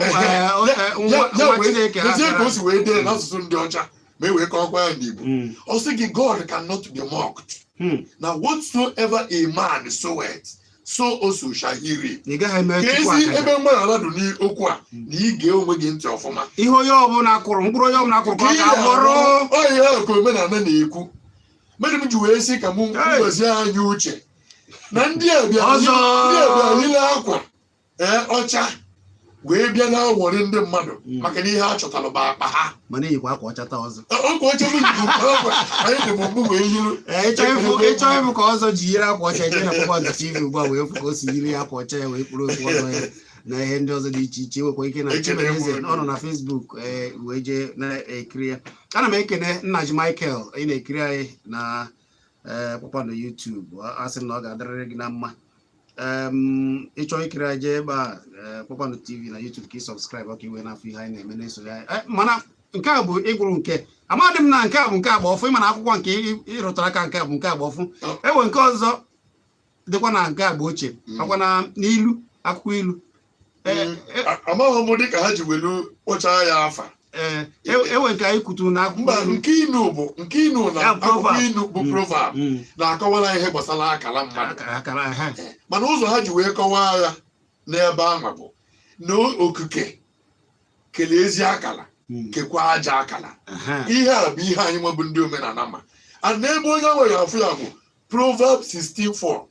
Speaker 1: nwa
Speaker 2: wee
Speaker 1: Chineke ha
Speaker 2: dezie ka o
Speaker 1: bịara.
Speaker 2: si wee dee n'asụsụ ndị ọcha, ma e wee kọwakwa ya n'Igbo. Ọ sị gị, "God cannot be mocked, na whatsoever a man soweth, so also shall he reap."
Speaker 1: Ị gaghị eme
Speaker 2: Ka
Speaker 1: Chukwu
Speaker 2: ezi
Speaker 1: akaja.
Speaker 2: ebe mgbaghara dị n'okwu a na ige onwe gị ntị ọfụma.
Speaker 1: Ihe onye ọbụla kụrụ, mkpụrụ onye ọbụla kụrụ ka ọ ga-aghọrọ.
Speaker 2: Ọ ihe ahụ ka omenala na-ekwu mere m ji wee sị ka m
Speaker 1: Hey!
Speaker 2: gọzie anyị uche na ndị a bịara
Speaker 1: Ọzọ!
Speaker 2: ndị a bịara yiri akwa ee ọcha wee bịa na-awọrị ndị mmadụ maka na ihe a chọtara bụ akpa ha.
Speaker 1: Mana eyikwa akwa ọcha taa, ọzọ.
Speaker 2: Ọkwa ọcha m yi bụ akwa anyị dị bụ mbụ wee yiru.
Speaker 1: Ee, ịchọ ịfụ ka ọzọ ji yiri akwa ọcha, eje na Kpakpando TV ugbu a wee fụ ka o si yiri akwa ọcha ya, wee kpụrụ okwu ọzọ ya na ihe ndị ọzọ dị iche iche. Nwekwa ike na
Speaker 2: Ekene
Speaker 1: Chimereze
Speaker 2: m.
Speaker 1: ọ nọ na Facebook, ee, wee jee na-ekiri ya. Ana m ekene Nnaji Michael, ị na-ekiri anyị na ee Kpakpando YouTube. A sị m na ọ ga-adịrịrị gị na mma. Ịchọ ikiri anyị, jee ebe a, ee, Kpakpando TV na YouTube, ka ị subscribe ka ị wee na-afụ ihe anyị na-eme, na-esonye anyị. Mana nke a bụ ịgụrụ nke amadị m na nke a bụ nke agba ọfụ. Ịma na akwụkwọ nke ịrụtara aka, nke a bụ nke agba ọfụ. Ewe nke ọzọ dịkwa na nke agba ochie, ọkwa na n'ilu, akwụkwọ ilu.
Speaker 2: Amaghị m dịka ha ji welu kpọchaa ya afa.
Speaker 1: Ee, ewe nke anyị kwuturu na akwụkwọ
Speaker 2: Mba.
Speaker 1: ilu.
Speaker 2: Nke inu bụ nke inu na
Speaker 1: Ya bụ
Speaker 2: akwụkwọ
Speaker 1: proverb.
Speaker 2: inu bụ proverb na-akọwara ihe gbasara akara mmadụ.
Speaker 1: Akara ha.
Speaker 2: Mana ụzọ ha ji wee kọwaa ya n'ebe ahụ bụ na okike kelee ezi akara, kekwaa aja akara. Ihe a bụ ihe anyị nwebụ ndị omenala ma and n'ebe onye ahụ ya afụ ya bụ Proverb 16:4.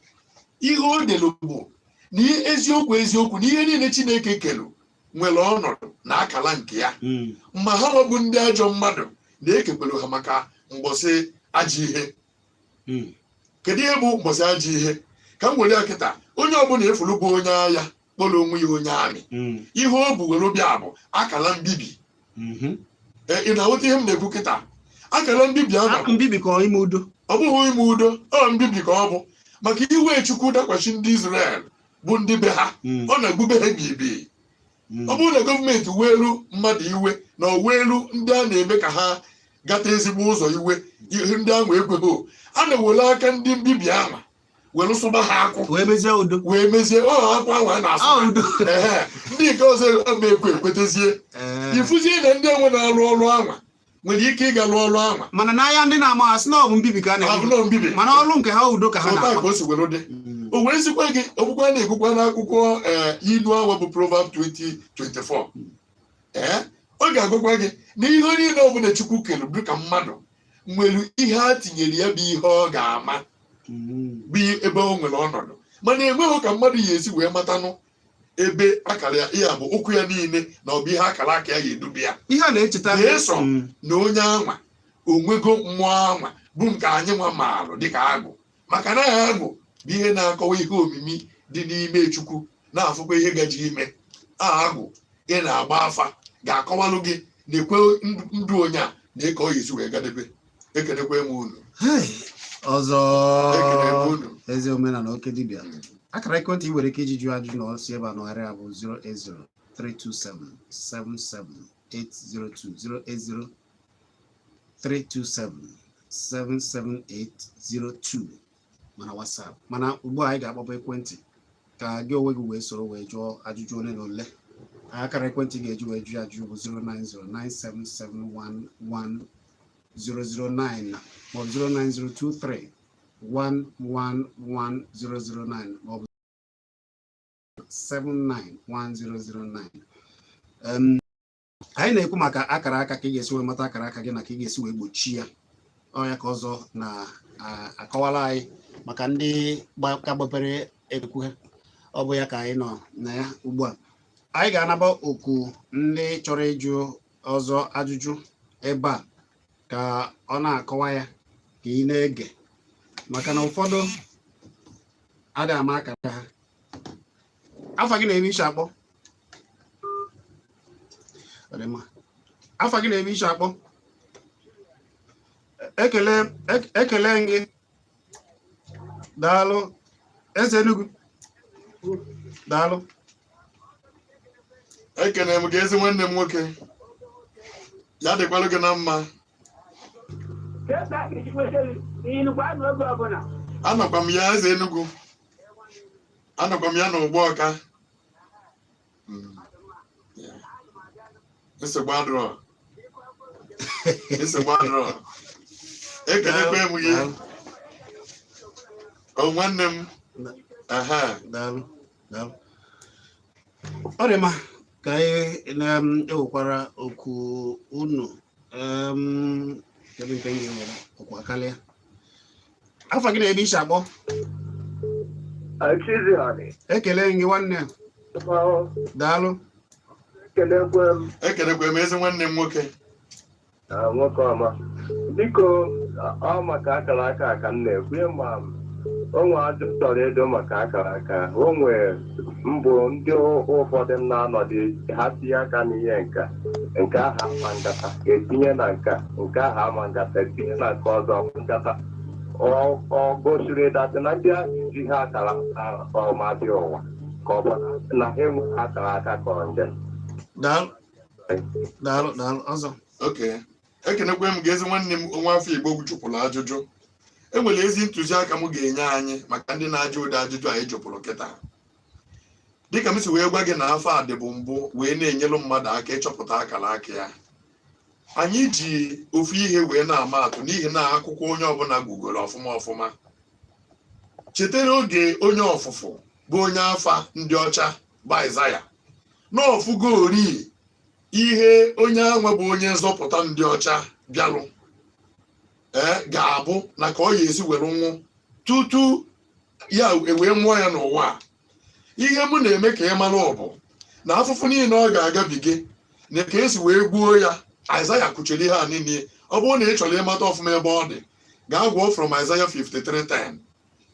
Speaker 2: Ihe o delu bụ na eziokwu eziokwu na ihe niile Chineke kelu nwere ọnọdụ na akara nke ya, ma ha nwebụ ndị ajọ mmadụ na-ekekwere ha maka mgbọsị ajọ ihe. Kedu ihe bụ mbọsị ajọ ihe? Ka m were ya kịta, onye ọbụla efulu bụ onye agha kpọrọ onwe ya onye amị, ihe o bu were bịa bụ akala mbibi. Ee, ị na-aghọta ihe m na-ekwu kịta? Akala mbibi ahụ
Speaker 1: Ah, mbibi ka ọ ime udo?
Speaker 2: Ọ bụghị ime udo, ọ mbibi ka ọ bụ, maka iwe Chukwu dakwasị ndị Israel bụ ndị be ha. Ọ na-egbube ha bibi. Ọ bụrụ na gọọmenti weelu mmadụ iwe na o weelu ndị a na-eme ka ha gata ezigbo ụzọ iwe, ihe ndị ahụ ekweghị, a na-ewere aka ndị mbibi ahụ were sụba ha akwụ.
Speaker 1: Wee mezie udo.
Speaker 2: Wee mezie ọ akwụ ahụ a na-asụ.
Speaker 1: Ah, udo.
Speaker 2: Ehe, ndị nke ọzọ ama ekwe ekwetezie. Ifuzie na ndị enwe na-arụ ọrụ anwa nwere ike ịga rụọ ọrụ anwa.
Speaker 1: Mana n'anya ndị na-ama, asị na ọ bụ mbibi ka a na-ebibi.
Speaker 2: Abụnọ mbibi.
Speaker 1: Mana ọrụ nke ha, udo ka ha
Speaker 2: Otu a
Speaker 1: na-akpa.
Speaker 2: ka o si were dị. O wee sikwa gị okwukwe a na-ekwukwa n'akwụkwọ ee inu awa bụ Proverb 20:24. Ee, ọ ga-agwakwa gị na ihe niile ọbụla Chukwu kere dị ka mmadụ nwere ihe a tinyere ya bụ ihe ọ ga-ama, bụ ebe o nwere ọnọdụ, mana enweghị ka mmadụ ya esi wee matanụ ebe akara ya, ihe a bụ ụkwụ ya niile na ọ bụ ihe akara aka ya ga-edubi ya.
Speaker 1: Ihe a na-echeta
Speaker 2: Na-eso. Na onye anwa onwego mmụọ anwa bụ nke anyị nwa maalụ dịka agụ, maka na agụ bụ ihe na-akọwa ihe omimi dị n'ime Chukwu, na-afụkwa ihe gaji ime. A agụ ị na-agba afa ga-akọwalụ gị na-ekwe ndụ onye a na ka ọ ga-esi wee gadebe. Ekenekwe m unu.
Speaker 1: Hey, ọzọ.
Speaker 2: Ekene m unu.
Speaker 1: Eze omenala, oke dibịa, akara ekwentị ị nwere ike iji jụọ ajụjụ na ọsị ebe a nọgharị a bụ 08032777802, 08032777802, mana WhatsApp. Mana ugbu a anyị ga-akpọpụ ekwentị ka gị onwe gị wee soro wee jụọ ajụjụ ole na ole. Akara ekwentị ị ga-eji wee jụọ ajụjụ bụ 09097711009 maọbụ 09023 111009 maọbụ 791009. Anyị na-ekwu maka akara aka, ka ị ga-esi wee mata akara aka gị na ka ị ga-esi wee gbochi ya. Ọ ya ka ọzọ na-akọwara anyị maka ndị ka gbapere ekwu ha. Ọ bụ ya ka anyị nọ na ya ugbu a. Anyị ga-anaba oku ndị chọrọ ịjụ ọzọ ajụjụ ebe a ka ọ na-akọwa ya ka ị na-ege, maka na ụfọdụ adịghị ama akara ha. Afa gị na-ebe iche akpọ? Ọ dị mma. Afa gị na-ebe iche akpọ? Ekele, ekele gị. Daalụ, eze Enugu, daalụ.
Speaker 2: Ekene m gị, ezi nwanne m nwoke. Ya dịkwalụ gị na mma.
Speaker 3: Ebe a ga-eji nweta inukwa n'oge ọbụla.
Speaker 2: Anọkwa m ya, eze Enugu, anọkwa m ya na ụgbọ ọka. Yeah. Nsogbu adịrọ, nsogbu adịrọ. Ekelekwe m gị.
Speaker 1: Daalụ.
Speaker 2: O nwanne m, aha.
Speaker 1: Daalụ, daalụ. Ọ dị mma ka anyị na-ewekwara okwu unu. Kedu nke m ga-ewere? Okwu akarịa. Afa gị na-ebe iche akpọ?
Speaker 4: Chiziọnị.
Speaker 1: Ekele gị, nwanne. Daalụ.
Speaker 4: Kelekwe m.
Speaker 2: Ekelekwe m, ezi nwanne m nwoke.
Speaker 4: Ah, nwoke ọma, biko, ọ maka akara aka ka m na-ekwu, ma o nwe ajụ m chọrọ ịjụ maka akara aka. O nwee mbụ ndị ụfọdụ m na-anọdụ ha tinye aka n'ihe nka nke ahụ ama ngata, etinye na nka nke ahụ ama ngata, etinye na nke ọzọ ama ngata. Ọ gosiri that na ndị ahụ ji ha akara aka ọma dị ụwa, ka ọ bụ na ha enweghị akara aka, ka ọ nje?
Speaker 1: Daalụ, daalụ, daalụ ọzọ.
Speaker 2: Oke, ekenekwe m gị, ezi nwanne m. Onwe afọ Igbo jụpụrụ ajụjụ. Enwere ezi ntụziaka m ga-enye anyị maka ndị na-ajụ ụdị ajụjụ anyị jụpụrụ kịta. Dịka m si wee gwa gị na afọ a dịbụ mbụ wee na-enyelu mmadụ aka ịchọpụta akara aka ya, anyị ji ofu ihe wee na-ama atụ, n'ihi na akwụkwọ onye ọbụla gugoro ọfụma ọfụma chetara oge onye ọfụfụ bụ onye afa ndị ọcha bụ Aịzaya n'ọfụgori ihe onye anwa bụ onye nzọpụta ndị ọcha bịalụ ee ga-abụ na ka ọ ya esi were nwụ tutu ya ewee mụọ ya n'ụwa a. Ihe mụ na-eme ka ị mara ọ bụ na afụfụ niile ọ ga-agabige na ka esi wee gbuo ya. Aịzaya kwuchiri ihe a niile. Ọ bụrụ na ị chọrọ ịmata ọfụma ebe ọ dị, gaa gụọ from Aịzaya 53:10.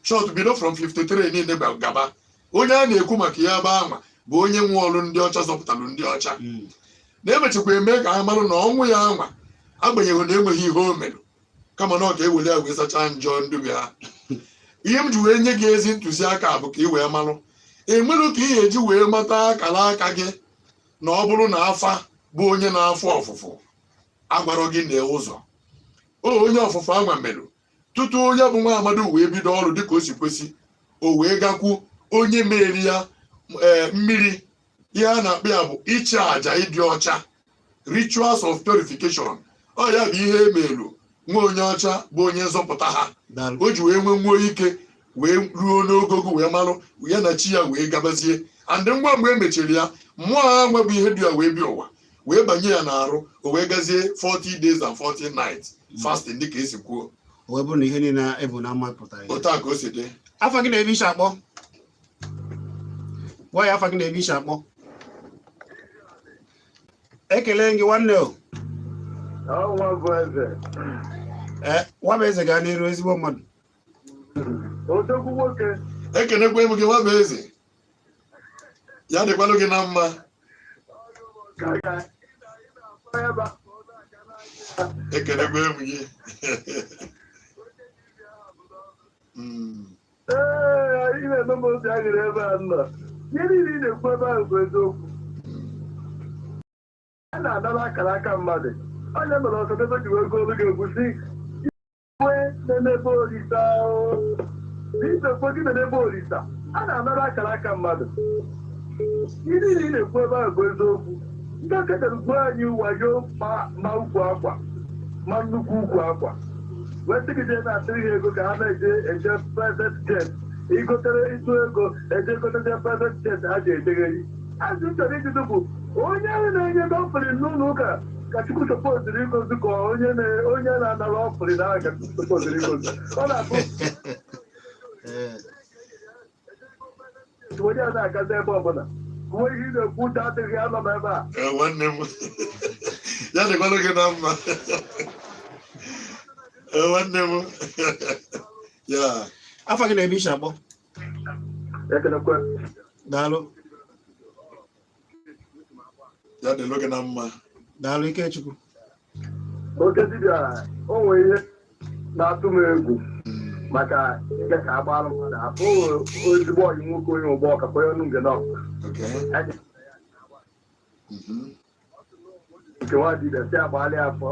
Speaker 2: Short, bido from 53 niile gaba. Onye a na-ekwu maka ya ebe anwa bụ onye nwe ọrụ ndị ọcha zọpụtalụ ndị ọcha. Na-emechakwa eme ka ha marụ na ọnwụ ya anwa, agbanyeghị na enweghị ihe o mere, kama na ọ ga-eweli ya wee sachaa njọ ndị be ha. Ihe m ji wee nye gị ezi ntụziaka bụ ka ị wee marụ enwere ka ị ga-eji wee mata akara aka gị, na ọ bụrụ na afa bụ onye na-afụ ọfụfụ agwarọ gị na ụzọ o onye ọfụfụ anwa merụ tutu onye bụ nwa amadu wee bido ọrụ dịka o si kwesị, o wee gakwu onye meri ya. Ee, mmiri ihe a na-akpọ ya bụ ịchụ àjà ịdị ọcha, rituals of purification. Ọ ya bụ ihe emelu nwa onye ọcha bụ onye nzọpụta ha.
Speaker 1: Daalụ.
Speaker 2: O ji wee nwee nwuo ike wee ruo n'ogogo wee marụ ya na chi ya wee gabazie. And ngwa mgbe e mechiri ya, mmụọ ha nwebụ ihe dị ya wee bịa ụwa, wee banye ya n'arụ, o wee gazie 40 days and 40 nights fasting dịka esi kwuo.
Speaker 1: O wee bụrụ na ihe niile ebu na ama pụtara ihe.
Speaker 2: Otu a ka o si dị.
Speaker 1: Afa gị na ebe isi akpọ? Gwa ya afa gị na ebe isi akpọ. Ekele gị, nwanne o.
Speaker 4: Ọnwa bụ eze.
Speaker 1: Ee, nwa bụ eze, gaa n'iru, ezigbo mmadụ.
Speaker 4: Odogwu nwoke.
Speaker 2: Ekenekwe m gị, nwa bụ eze, ya dịkwanụ gị na mma.
Speaker 4: Ka ka ebe a.
Speaker 2: Ekenekwe m gị.
Speaker 4: Ee, ị na-eme m obi aṅụrị ebe a nọ. Ihe niile ị na-ekwu ebe ahụ bụ eziokwu. A na-anara akara aka mmadụ. Onye mere Ọsadebe ji wee gụọlụ gị egwu si iwe na-emebe Olisa o. Ibe kwe gị na-emebe Olisa. A na-anara akara aka mmadụ. Ihe niile ị na-ekwu ebe ahụ bụ eziokwu. Ndị okenye gbuo anyị wayo, ma ukwu akwa, ma nnukwu ukwu akwa, wee sị gị jee na-atụrụ ha ego ka ha na-eje eje private jet, igotere ịtụ ego eje gotere private jet ha ji ejegheri. Azụ m chọrọ ịjụdụ bụ onye ahụ na-enye ego offering n'ụlọ ụka ka Chukwu supposed igozi, ka onye na-anara offering ahụ ka Chukwu supposed igozi? Ọ na-abụ onye a na-agazi ebe ọbụla uwe ihe ị na-ekwu uche adịghị anọ m ebe a.
Speaker 2: Ee, nwanne m, ya dịkwanụ gị na mma. Ee, nwanne m ya.
Speaker 1: Afa gị na ebe isi akpọ?
Speaker 4: Ekenekwe.
Speaker 1: Daalụ.
Speaker 2: Ya dịlụ gị na mma.
Speaker 1: Daalụ, Ikechukwu.
Speaker 4: Oke dibịa, o nwere ihe na-atụ m egwu maka ịga ka agbalụ mmadụ afọ. Ezigbo ọyị nwoke, onye ụgbọ ọka, onye ọnụ nge nọ. Nke nwa dibịa si agbalị afọ,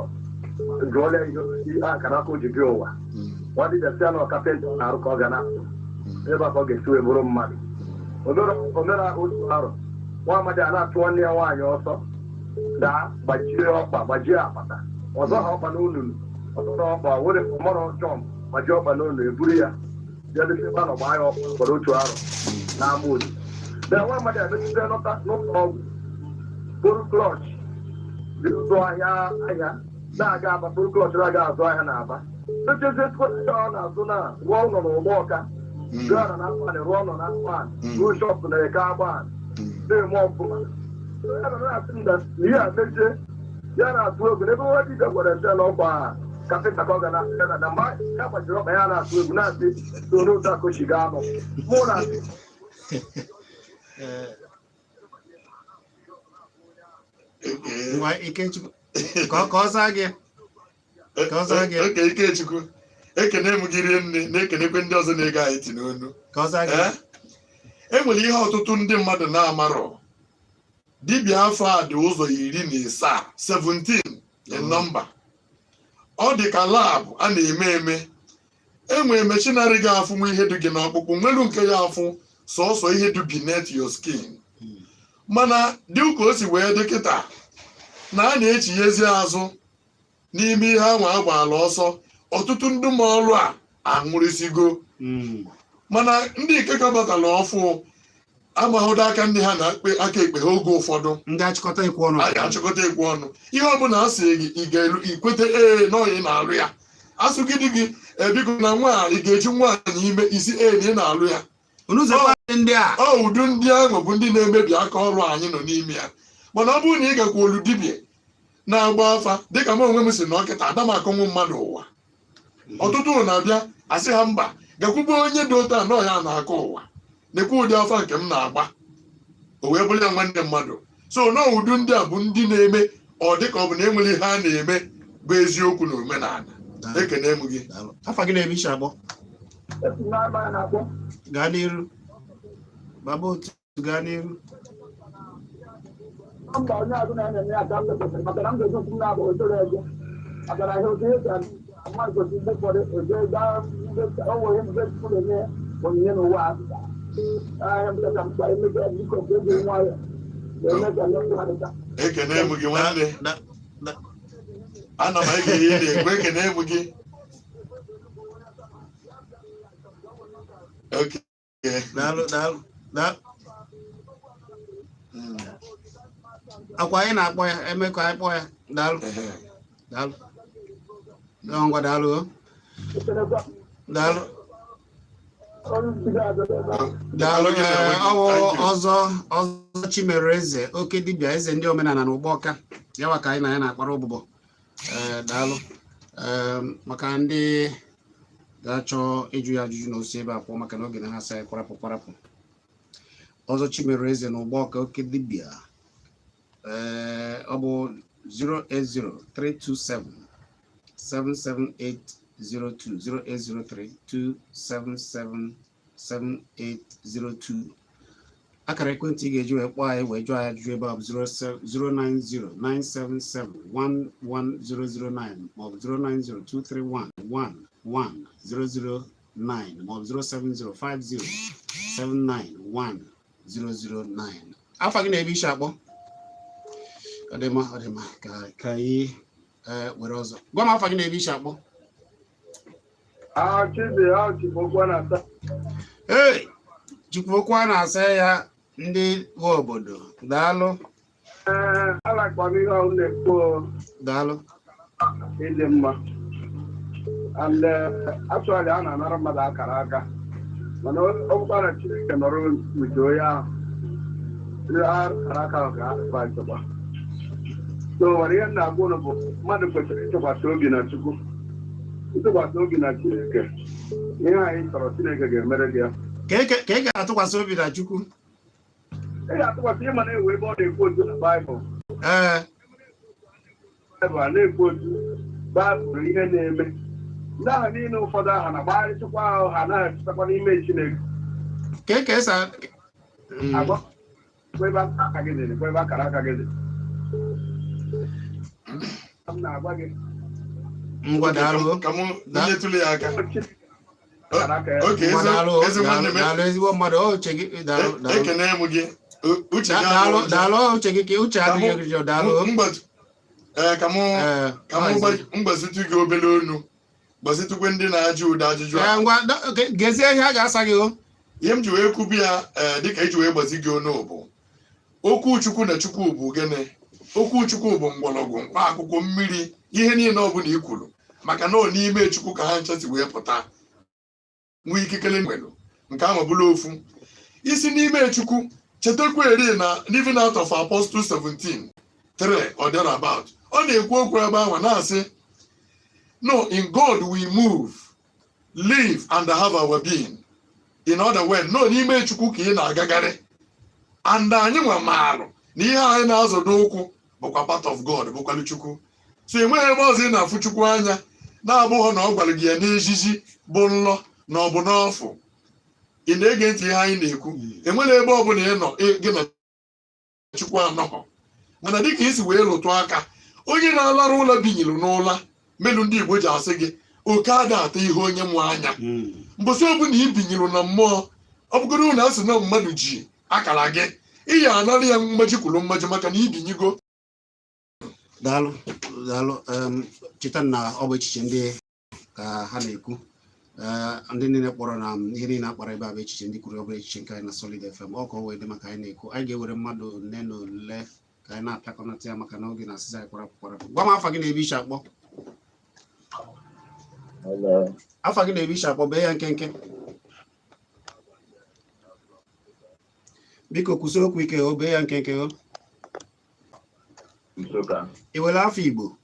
Speaker 4: jụọla ya ihe akara aka o ji bịa ụwa. Nwa dibịa si na carpenter ọ na-arụ ka ọ ga na-arụ ebe a ka ọ ga-esi wee bụrụ mmadụ. Omere otu arụ, nwa amadi a na-atụ nwanne ya nwaanyị ọsọ, daa, gbajie ọkpa, gbajie akpata ọzọ ha ọkpa n'olulu ọzọ ọkpa were mọrọ jọm gbajie ọkpa n'olulu, eburu ya bịa dịsị ebe a nọ gbaa ya ọkpa gbara otu arụ n'ama oli. Bịa, nwa amadi a mechite lọta n'ụlọ ọgwụ, buru crutch dị zụ ahịa, ahịa na-aga Aba, buru crutch na-aga azụ ahịa na Aba, mechezie ọ na-azụ na rụọ ụlọ n'ụgbọ ọka, rụọ ụlọ na Akpan, rụọ ụlọ na Akpan, rụọ shop na Eke Agban, na-eme ọfụma. Ya na na-asị m na ihe a mechie, ya na-atụ egwu n'ebe nwa dibịa gwara ese na ọkwa carpenter ka ọ ga na na na mgbe ya gbajiri ọkpa, ya na-atụ egwu, na-asị so n'otu akochi ga-anọ mụ na.
Speaker 1: Ngwa, Ikechukwu, ka ọ zaa gị. Ka ọ zaa gị.
Speaker 2: Oke Ikechukwu, ekene m gị rie nne, na-ekenekwe ndị ọzọ na-ege anyị ntị n'onu.
Speaker 1: Ka ọ zaa gị.
Speaker 2: Ee, e nwere ihe ọtụtụ ndị mmadụ na-amarọ. Dibịa afa a dị ụzọ 17, 17 in number. Ọ dị ka lab a na-eme eme. Enwere machinery ga-afụnwu ihe dị gị n'ọkpụkpụ, nwelu nke ya afụ sọsọ ihe dị beneath your skin. Mana dị ka o si wee dị kịta na a na-echighezi azụ n'ime ihe ahụ agbaala ọsọ, ọtụtụ ndị ma ọrụ a anwụrịsigo. Mana ndị nke ka batara ọfụ amaghụdo aka ndị ha na aka ekpe ha oge ụfọdụ.
Speaker 1: Ndị achịkọta ekwu ọnụ.
Speaker 2: A ga-achịkọta ekwu ọnụ. Ihe ọbụla a sị gị, ị ga-elu ikwete ee na ị na-alụ ya. Asụgide gị ebiko na nwaanyị, ị ga-eji nwaanyị ime isi ee na ị na-alụ ya.
Speaker 1: Unu zekwa ndị a.
Speaker 2: Ọ ụdị ndị ahụ bụ ndị na-emebi aka ọrụ anyị nọ n'ime ya. Mana ọ bụrụ na ị gakwa olu dibịa na-agba afa, dịka m onwe m si na ọkịta ada m akọnwụ mmadụ ụwa. Ọtụtụ na-abịa asị ha mba, Gakwube onye dị otu a na ọya na-akọ ụwa, nekwa ụdị afa nke m na-agba, o wee bụrụ ya nwanne mmadụ. So na ụdị ndị a bụ ndị na-eme ọ dị ka ọ bụ na enwere ihe a na-eme bụ eziokwu na omenala.
Speaker 1: Daalụ.
Speaker 2: Ekene m gị.
Speaker 1: Daalụ. Afa gị na-ebe isi agbọ?
Speaker 3: Esi n'ama na-akpọ.
Speaker 1: Gaa n'iru, baba otu, gaa n'iru.
Speaker 3: Mba, onye azụ na-eme ya ka m kwesịrị, maka na m ga-eji okwu m na-abụ otoro ego, maka na ihe otu ihe si adị, mmadụ kwesịrị mgbe ụfọdụ oje gaa mgbe o nwere mgbe Chukwu na-enye onyinye n'ụwa a. Ahịa m ka mkpa emeka, biko, ka eji nwayọ na-eme ka ndị mmadụ taa.
Speaker 2: Ekene m gị, nwanne. Ana m ege ihe ị na-ekwu. Ekene m gị. Okay.
Speaker 1: Daalụ, daalụ, daalụ. Akwa anyị na-akpọ ya eme ka anyị kpọọ ya. Daalụ. Daalụ. Daalụ, ngwa, daalụ o.
Speaker 3: Ekelekwa.
Speaker 1: Daalụ.
Speaker 3: Onye isi ga-adị ebe a.
Speaker 1: Daalụ.
Speaker 2: Daalụ gị na onwe
Speaker 1: Ee,
Speaker 2: gị.
Speaker 1: ọwụ
Speaker 2: Thank you.
Speaker 1: Ọzọ, Ọzọ Chimere Eze, oke dibịa eze ndị omenala na Ụgbọka yawa ka anyị na ya na-akpara ụbụbọ. Ee, daalụ. Ee, maka ndị ga-achọ ịjụ ya ajụjụ na osi ebe a pụọ, maka na oge na ha asa ya kwarapụ kwarapụ. Ọzọ Chimere Eze na Ụgbọka, oke dibịa. Ee, ọ bụ 080 327 77802, 0803277 7802. Akara ekwentị ị ga-eji wee kpọọ anyị wee jụọ anyị ajụjụ ebe a bụ 09097711009 maọbụ 09023111009 maọbụ 07050791009. Afa gị na-ebe isi akpọ? Ọ dị mma, ọ dị mma. Ka anyị were ọzọ. Gwa m afa gị na-ebe isi akpọ.
Speaker 4: Ah, Chizi, ah, Chibokwa na-ata.
Speaker 1: Ee, Chukwukwu a na-asa ya ndị nwe obodo. Daalụ.
Speaker 4: Ee, alakwa m ihe ọ na-ekwu o,
Speaker 1: Daalụ.
Speaker 4: Ịdị mma. And actually, a na-anara mmadụ akara aka. Mana ọ bụkwa na Chineke nọrọ with onye ahụ. Ndị akara aka ahụ ga-adịba nchekwa. So, nwere ihe m na-agwa unu bụ mmadụ kwesịrị ịtụkwasị obi na Chukwu. Ịtụkwasị obi na Chineke. Ihe anyị chọrọ, Chineke ga-emere gị ya.
Speaker 1: Ka ị ga-atụkwasị obi na Chukwu?
Speaker 4: Ị ga-atụkwasị, ịma na-ewe ebe ọ na-ekwu otu na Baịbụl. Baịbụl a na-ekwu otu Baịbụl, ihe na-eme ndị ahụ niile, ụfọdụ aha na-agbagharịchịkwa ahụ, ha anaghị echetakwa n'ime Chineke.
Speaker 1: Ka ị ka esa
Speaker 4: Agwa kwa ebe aka gị dị, kwa ebe akara aka gị dị, m na-agwa gị.
Speaker 1: Ngwa, daalụ.
Speaker 2: Ka mụ nyetụrụ ya aka.
Speaker 4: Chineke akara aka ya.
Speaker 2: Oke.
Speaker 1: Ngwa,
Speaker 2: Ezi
Speaker 1: daalụ.
Speaker 2: ezi nwanne
Speaker 1: Daalụ.
Speaker 2: m.
Speaker 1: Daalụ, ezigbo mmadụ. Ọ uche gị. Daalụ, daalụ.
Speaker 2: Ekene m gị. Uche gị
Speaker 1: Daalụ.
Speaker 2: abụrụ njọ.
Speaker 1: Daalụ, ọ uche gị ka uche
Speaker 2: Ka
Speaker 1: adịghị njọ. Daalụ.
Speaker 2: Ee, ka mụ ka mụ
Speaker 1: Maazị.
Speaker 2: mgbazitụ gị obere onu, gbazitụkwe ndị na-ajụ ụdị ajụjụ a.
Speaker 1: Ee, ngwa, gezie ihe a ga-asa gị o.
Speaker 2: Ihe m ji wee kwubi ya, ee, dịka iji wee gbazi gị onu, bụ okwu Chukwu na Chukwu bụ gịnị? Okwu Chukwu bụ mgbọrọgwụ, mkpa akwụkwọ, mmiri, ihe niile ọbụla i kwuru, maka na ọ n'ime Chukwu ka ha ncha si wee pụta, nwee ikikere nwelu nke ahụ bụrụ ofu isi n'ime Chukwu. Chetakwa eri na Living Out of Apostle 17 3 or thereabout, ọ na-ekwu okwu ebe ahụ na-asị, "No, in God we move, live and have our being." In other words, no, n'ime Chukwu ka ị na-agagharị, and anyị nwe maalụ na ihe anyị na-azọdo ụkwụ bụkwa part of God, bụkwalụ Chukwu. So enweghị ebe ọzọ ị na-afụ Chukwu anya na-abụghị na ọ gwara gị ya n'ejiji bụ nlọ na ọ bụ n'ọfụ. Ị na-ege ntị ihe anyị na-ekwu? Enwere ebe ọbụla ị nọ gị na Chukwu anọghọ. Mana dịka isi wee lụtụ aka, onye na-alarụ ụlọ binyere n'ụla melu ndị Igbo ji asị gị oke ada ata ihe onye mụ anya. Mbọsị ọbụla i binyere na mmụọ, ọ bụgoro na asị na mmadụ ji akara gị, ị ya anara ya mmaji kwuru mmaji, maka na ibinyigo.
Speaker 1: Daalụ, daalụ. Cheta na ọ bụ echiche ndị ka ha na-ekwu. Ee, ndị niile kpọrọ na ihe niile akpara ebe a bụ echiche ndị kwuru, ọ bụrụ echiche nke anyị na Solid FM. Ọ ka o wee dị maka anyị na-ekwu. Anyị ga-ewere mmadụ ole na ole ka anyị na-apịakọnata ya, maka na oge na-asịsị anyị kwarapụ kwarapụ. Gwa m afa gị na ebe ishi akpọ.
Speaker 5: Hello.
Speaker 1: Afa gị na ebe ishi akpọ, bee ya nkenke, biko. Kwụsị okwu ike o, bee ya nkenke o.
Speaker 5: Nsụka.
Speaker 1: Ị were afọ Igbo?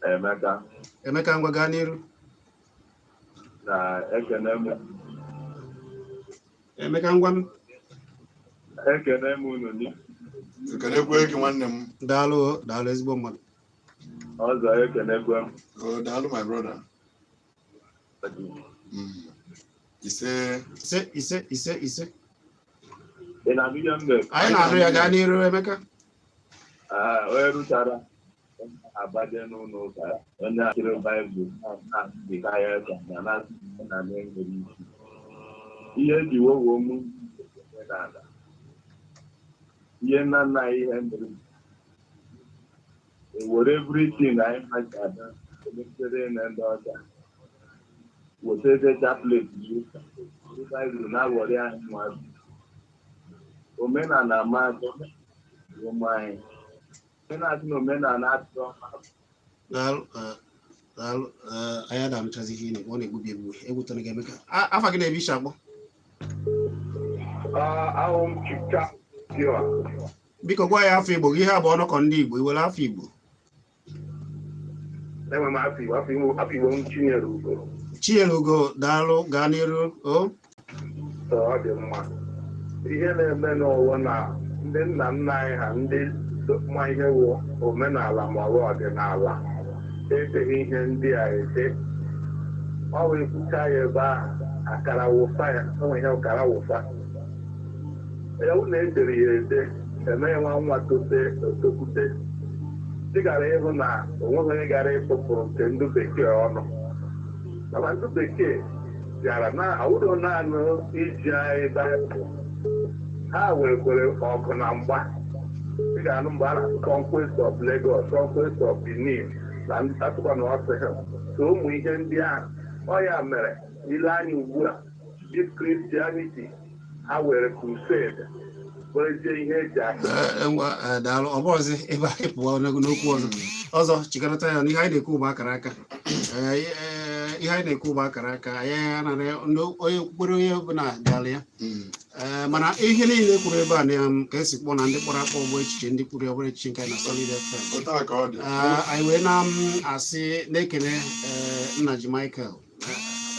Speaker 5: Emeka.
Speaker 1: Emeka, ngwa, gaa n'iru.
Speaker 4: Na ekene m.
Speaker 1: Emeka, ngwanụ.
Speaker 4: Ekene m unu n'ihi
Speaker 2: Ekenekwe gị, nwanne m.
Speaker 1: Daalụ o, daalụ, ezigbo mmadụ.
Speaker 4: Ọzọ, ekenekwe m.
Speaker 2: Oh, daalụ, my brother. Ise.
Speaker 1: Ise, ise, ise, ise.
Speaker 4: Ị na-anụ ihe m na-ekwu?
Speaker 1: Anyị na-anụ ya, gaa n'iru, Emeka.
Speaker 4: Ah, onye rụchara abaje n'ụlọ ụka, onye achịrị Baịbụl na-adịka ya ka na na-asị na na-enwere isi ihe eji wowuo mụ omenala, ihe nna nna anyị ihe mere ewere everything anyị maji ada emepere na ndị ọcha weta eze chaplet n'ụka, ndị Baịbụl na-aghọrị anyị nwa. Omenala ma ụmụ anyị, ndị na-asị na omenala adịrọ mma.
Speaker 1: Daalụ, daalụ. Anyị ada anụchazi ihe ị na-ekwu, ọ na-egbubi egbubi. Egwutana gị, Emeka. Afa gị na-ebe ishi akpọ?
Speaker 5: Ahụ m Chika Pure.
Speaker 1: Biko gwa ya afọ Igbo gị. Ihe a bụ ọnọkọ ndị Igbo, i were afọ Igbo.
Speaker 5: Enwe m afọ Igbo, afọ Igbo m Chinyere Ugo.
Speaker 1: Chinyere Ugo, daalụ, gaa n'iru o.
Speaker 5: Ọ dị mma. Ihe na-eme n'ụwa na ndị nna nna anyị ha, ndị ma ihe wụ omenala ma ọ bụ ọdịnala, edeghị ihe ndị a ede. Ọ bụ ekwucha ya ebe ahụ, akara wụsa ya, enwe ihe ọkara wụsa ya wụ na edere ya ede, emeghị nwa nwa tote otokwute. Ị gara ịhụ na onweghị onye gara ịtụpụrụ nke ndị bekee ọnụ, mana ndị bekee bịara na awụrụ naanị iji anyị Baịbụl, ha werekwere ọgụ na mgba. Ị ga-anụ mgbe a na-asụ conquest of Lagos, conquest of Benin, na atụkwa na ọsị ha so ụmụ ihe ndị ahụ. Ọ ya mere ile anya ugbu a, this Christianity ha were crusade werezie ihe eji akụ.
Speaker 1: Ngwa, daalụ. Ọ bụrụzi ebe anyị pụọ n'okwu ọzọ ọzọ, chịkọrọta ya n'ihe anyị na-ekwu bụ akara aka. Ihe anyị na-ekwu bụ akara aka. Anyị anaghị onye okpukpere, onye ọbụla dịala ya. Mana ihe niile kwuru ebe a na ka esi kpọọ na ndị kpọrọ akpọ bụ echiche ndị kwuru ya, ọ bụrụ echiche nke anyị na Solid FM.
Speaker 2: Otu a ka ọ dị.
Speaker 1: Anyị wee na-asị na-ekele nna ji Michael.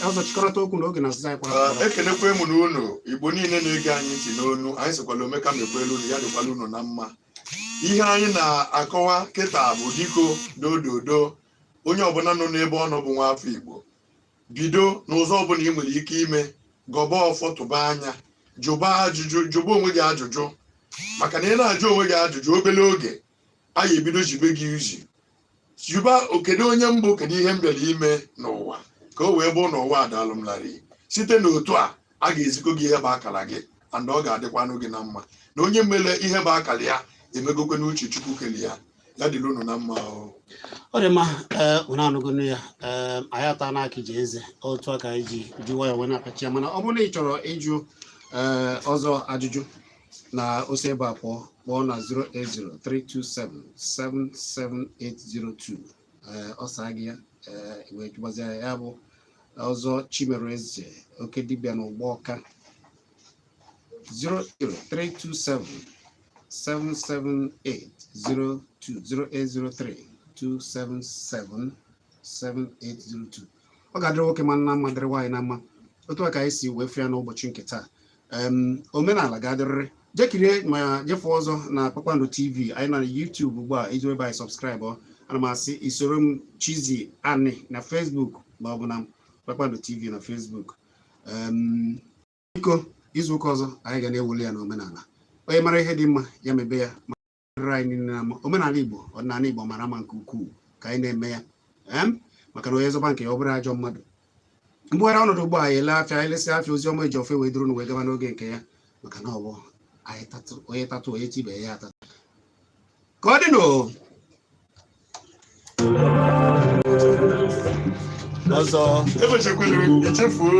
Speaker 1: Ọzọ, chịkọrọta okwu na oge na asịsa anyị kwara.
Speaker 2: Ekenekwe m na unu Igbo niile na-ege anyị ntị n'onu anyị, sịkwala omeka mekwelu unu, ya dịkwala unu na mma. Ihe anyị na-akọwa kịta bụ diko dododo, onye ọbụla nọ n'ebe ọ nọ bụ nwa afọ Igbo, bido n'ụzọ ọbụla ị nwere ike ime, gọba ọfọ, tụba anya, jụba ajụjụ, jụba onwe gị ajụjụ, maka na ị na-ajụ onwe gị ajụjụ, obere oge anyị ebido jibe gị uzi jụba, kedu onye mbụ, kedu ihe m bịara ime n'ụwa, ka o wee bụ n'ụwa adalụ m larịị. Site n'otu a, a ga-ezikọ gị ihe bụ akara gị, and ọ ga-adịkwanụ gị na mma na onye mere ihe bụ akara ya emegokwe n'uche Chukwu kele ya. Ya dịrị unu na mma o.
Speaker 1: Ọ dị mma. Ee, unu anụgonu ya. Ee, anyị ata n'aka iji eze otu a ka anyị ji ji nwayọọ wee na-akachi ya. Mana ọ bụrụ na ị chọrọ ịjụ ee ọzọ ajụjụ na ose ebe a, pụọ kpọọ na 08032777802. Ee, ọ saa gị ya. Ee, wee jụgbazie ya. Ya bụ ọzọ Chimereze oke dibịa na ụgbọ ọka, 00327 77802, 08032777802. Ọ ga-adịrị nwoke ma na mma, dịrị nwaanyị na mma. Otu a ka anyị si wee fụ ya n'ụbọchị nke taa. Omenala ga-adịrịrị. Jee kirie ma jefụ ọzọ na Kpakpando TV anyị na YouTube ugbu a, iji ebe anyị subscribe. Ana m asị isoro m Chizzy Ani na Facebook ma ọ bụ na Kpakpando TV na Facebook. Biko, izu ụka ọzọ anyị ga na-ewuli ya n'omenala. Onye mara ihe dị mma, ya mebe ya, ma dịrị anyị niile na mma. Omenala Igbo, ọdịnala Igbo mara mma nke ukwuu, ka anyị na-eme ya. Maka na onye zọba nke ya, ọ bụrụ ajọ mmadụ mbugharị ọnọdụ ugbu a, anyị ele afịa, anyị lesị afịa, ozi ọma eji ofe wee duru wee gaba n'oge nke ya, maka na ọ bụ anyị tatụ, onye tatụ, onye tibe ya atatụ. Ka ọ dị nụ ọzọ.
Speaker 2: Emechekwere echefuo.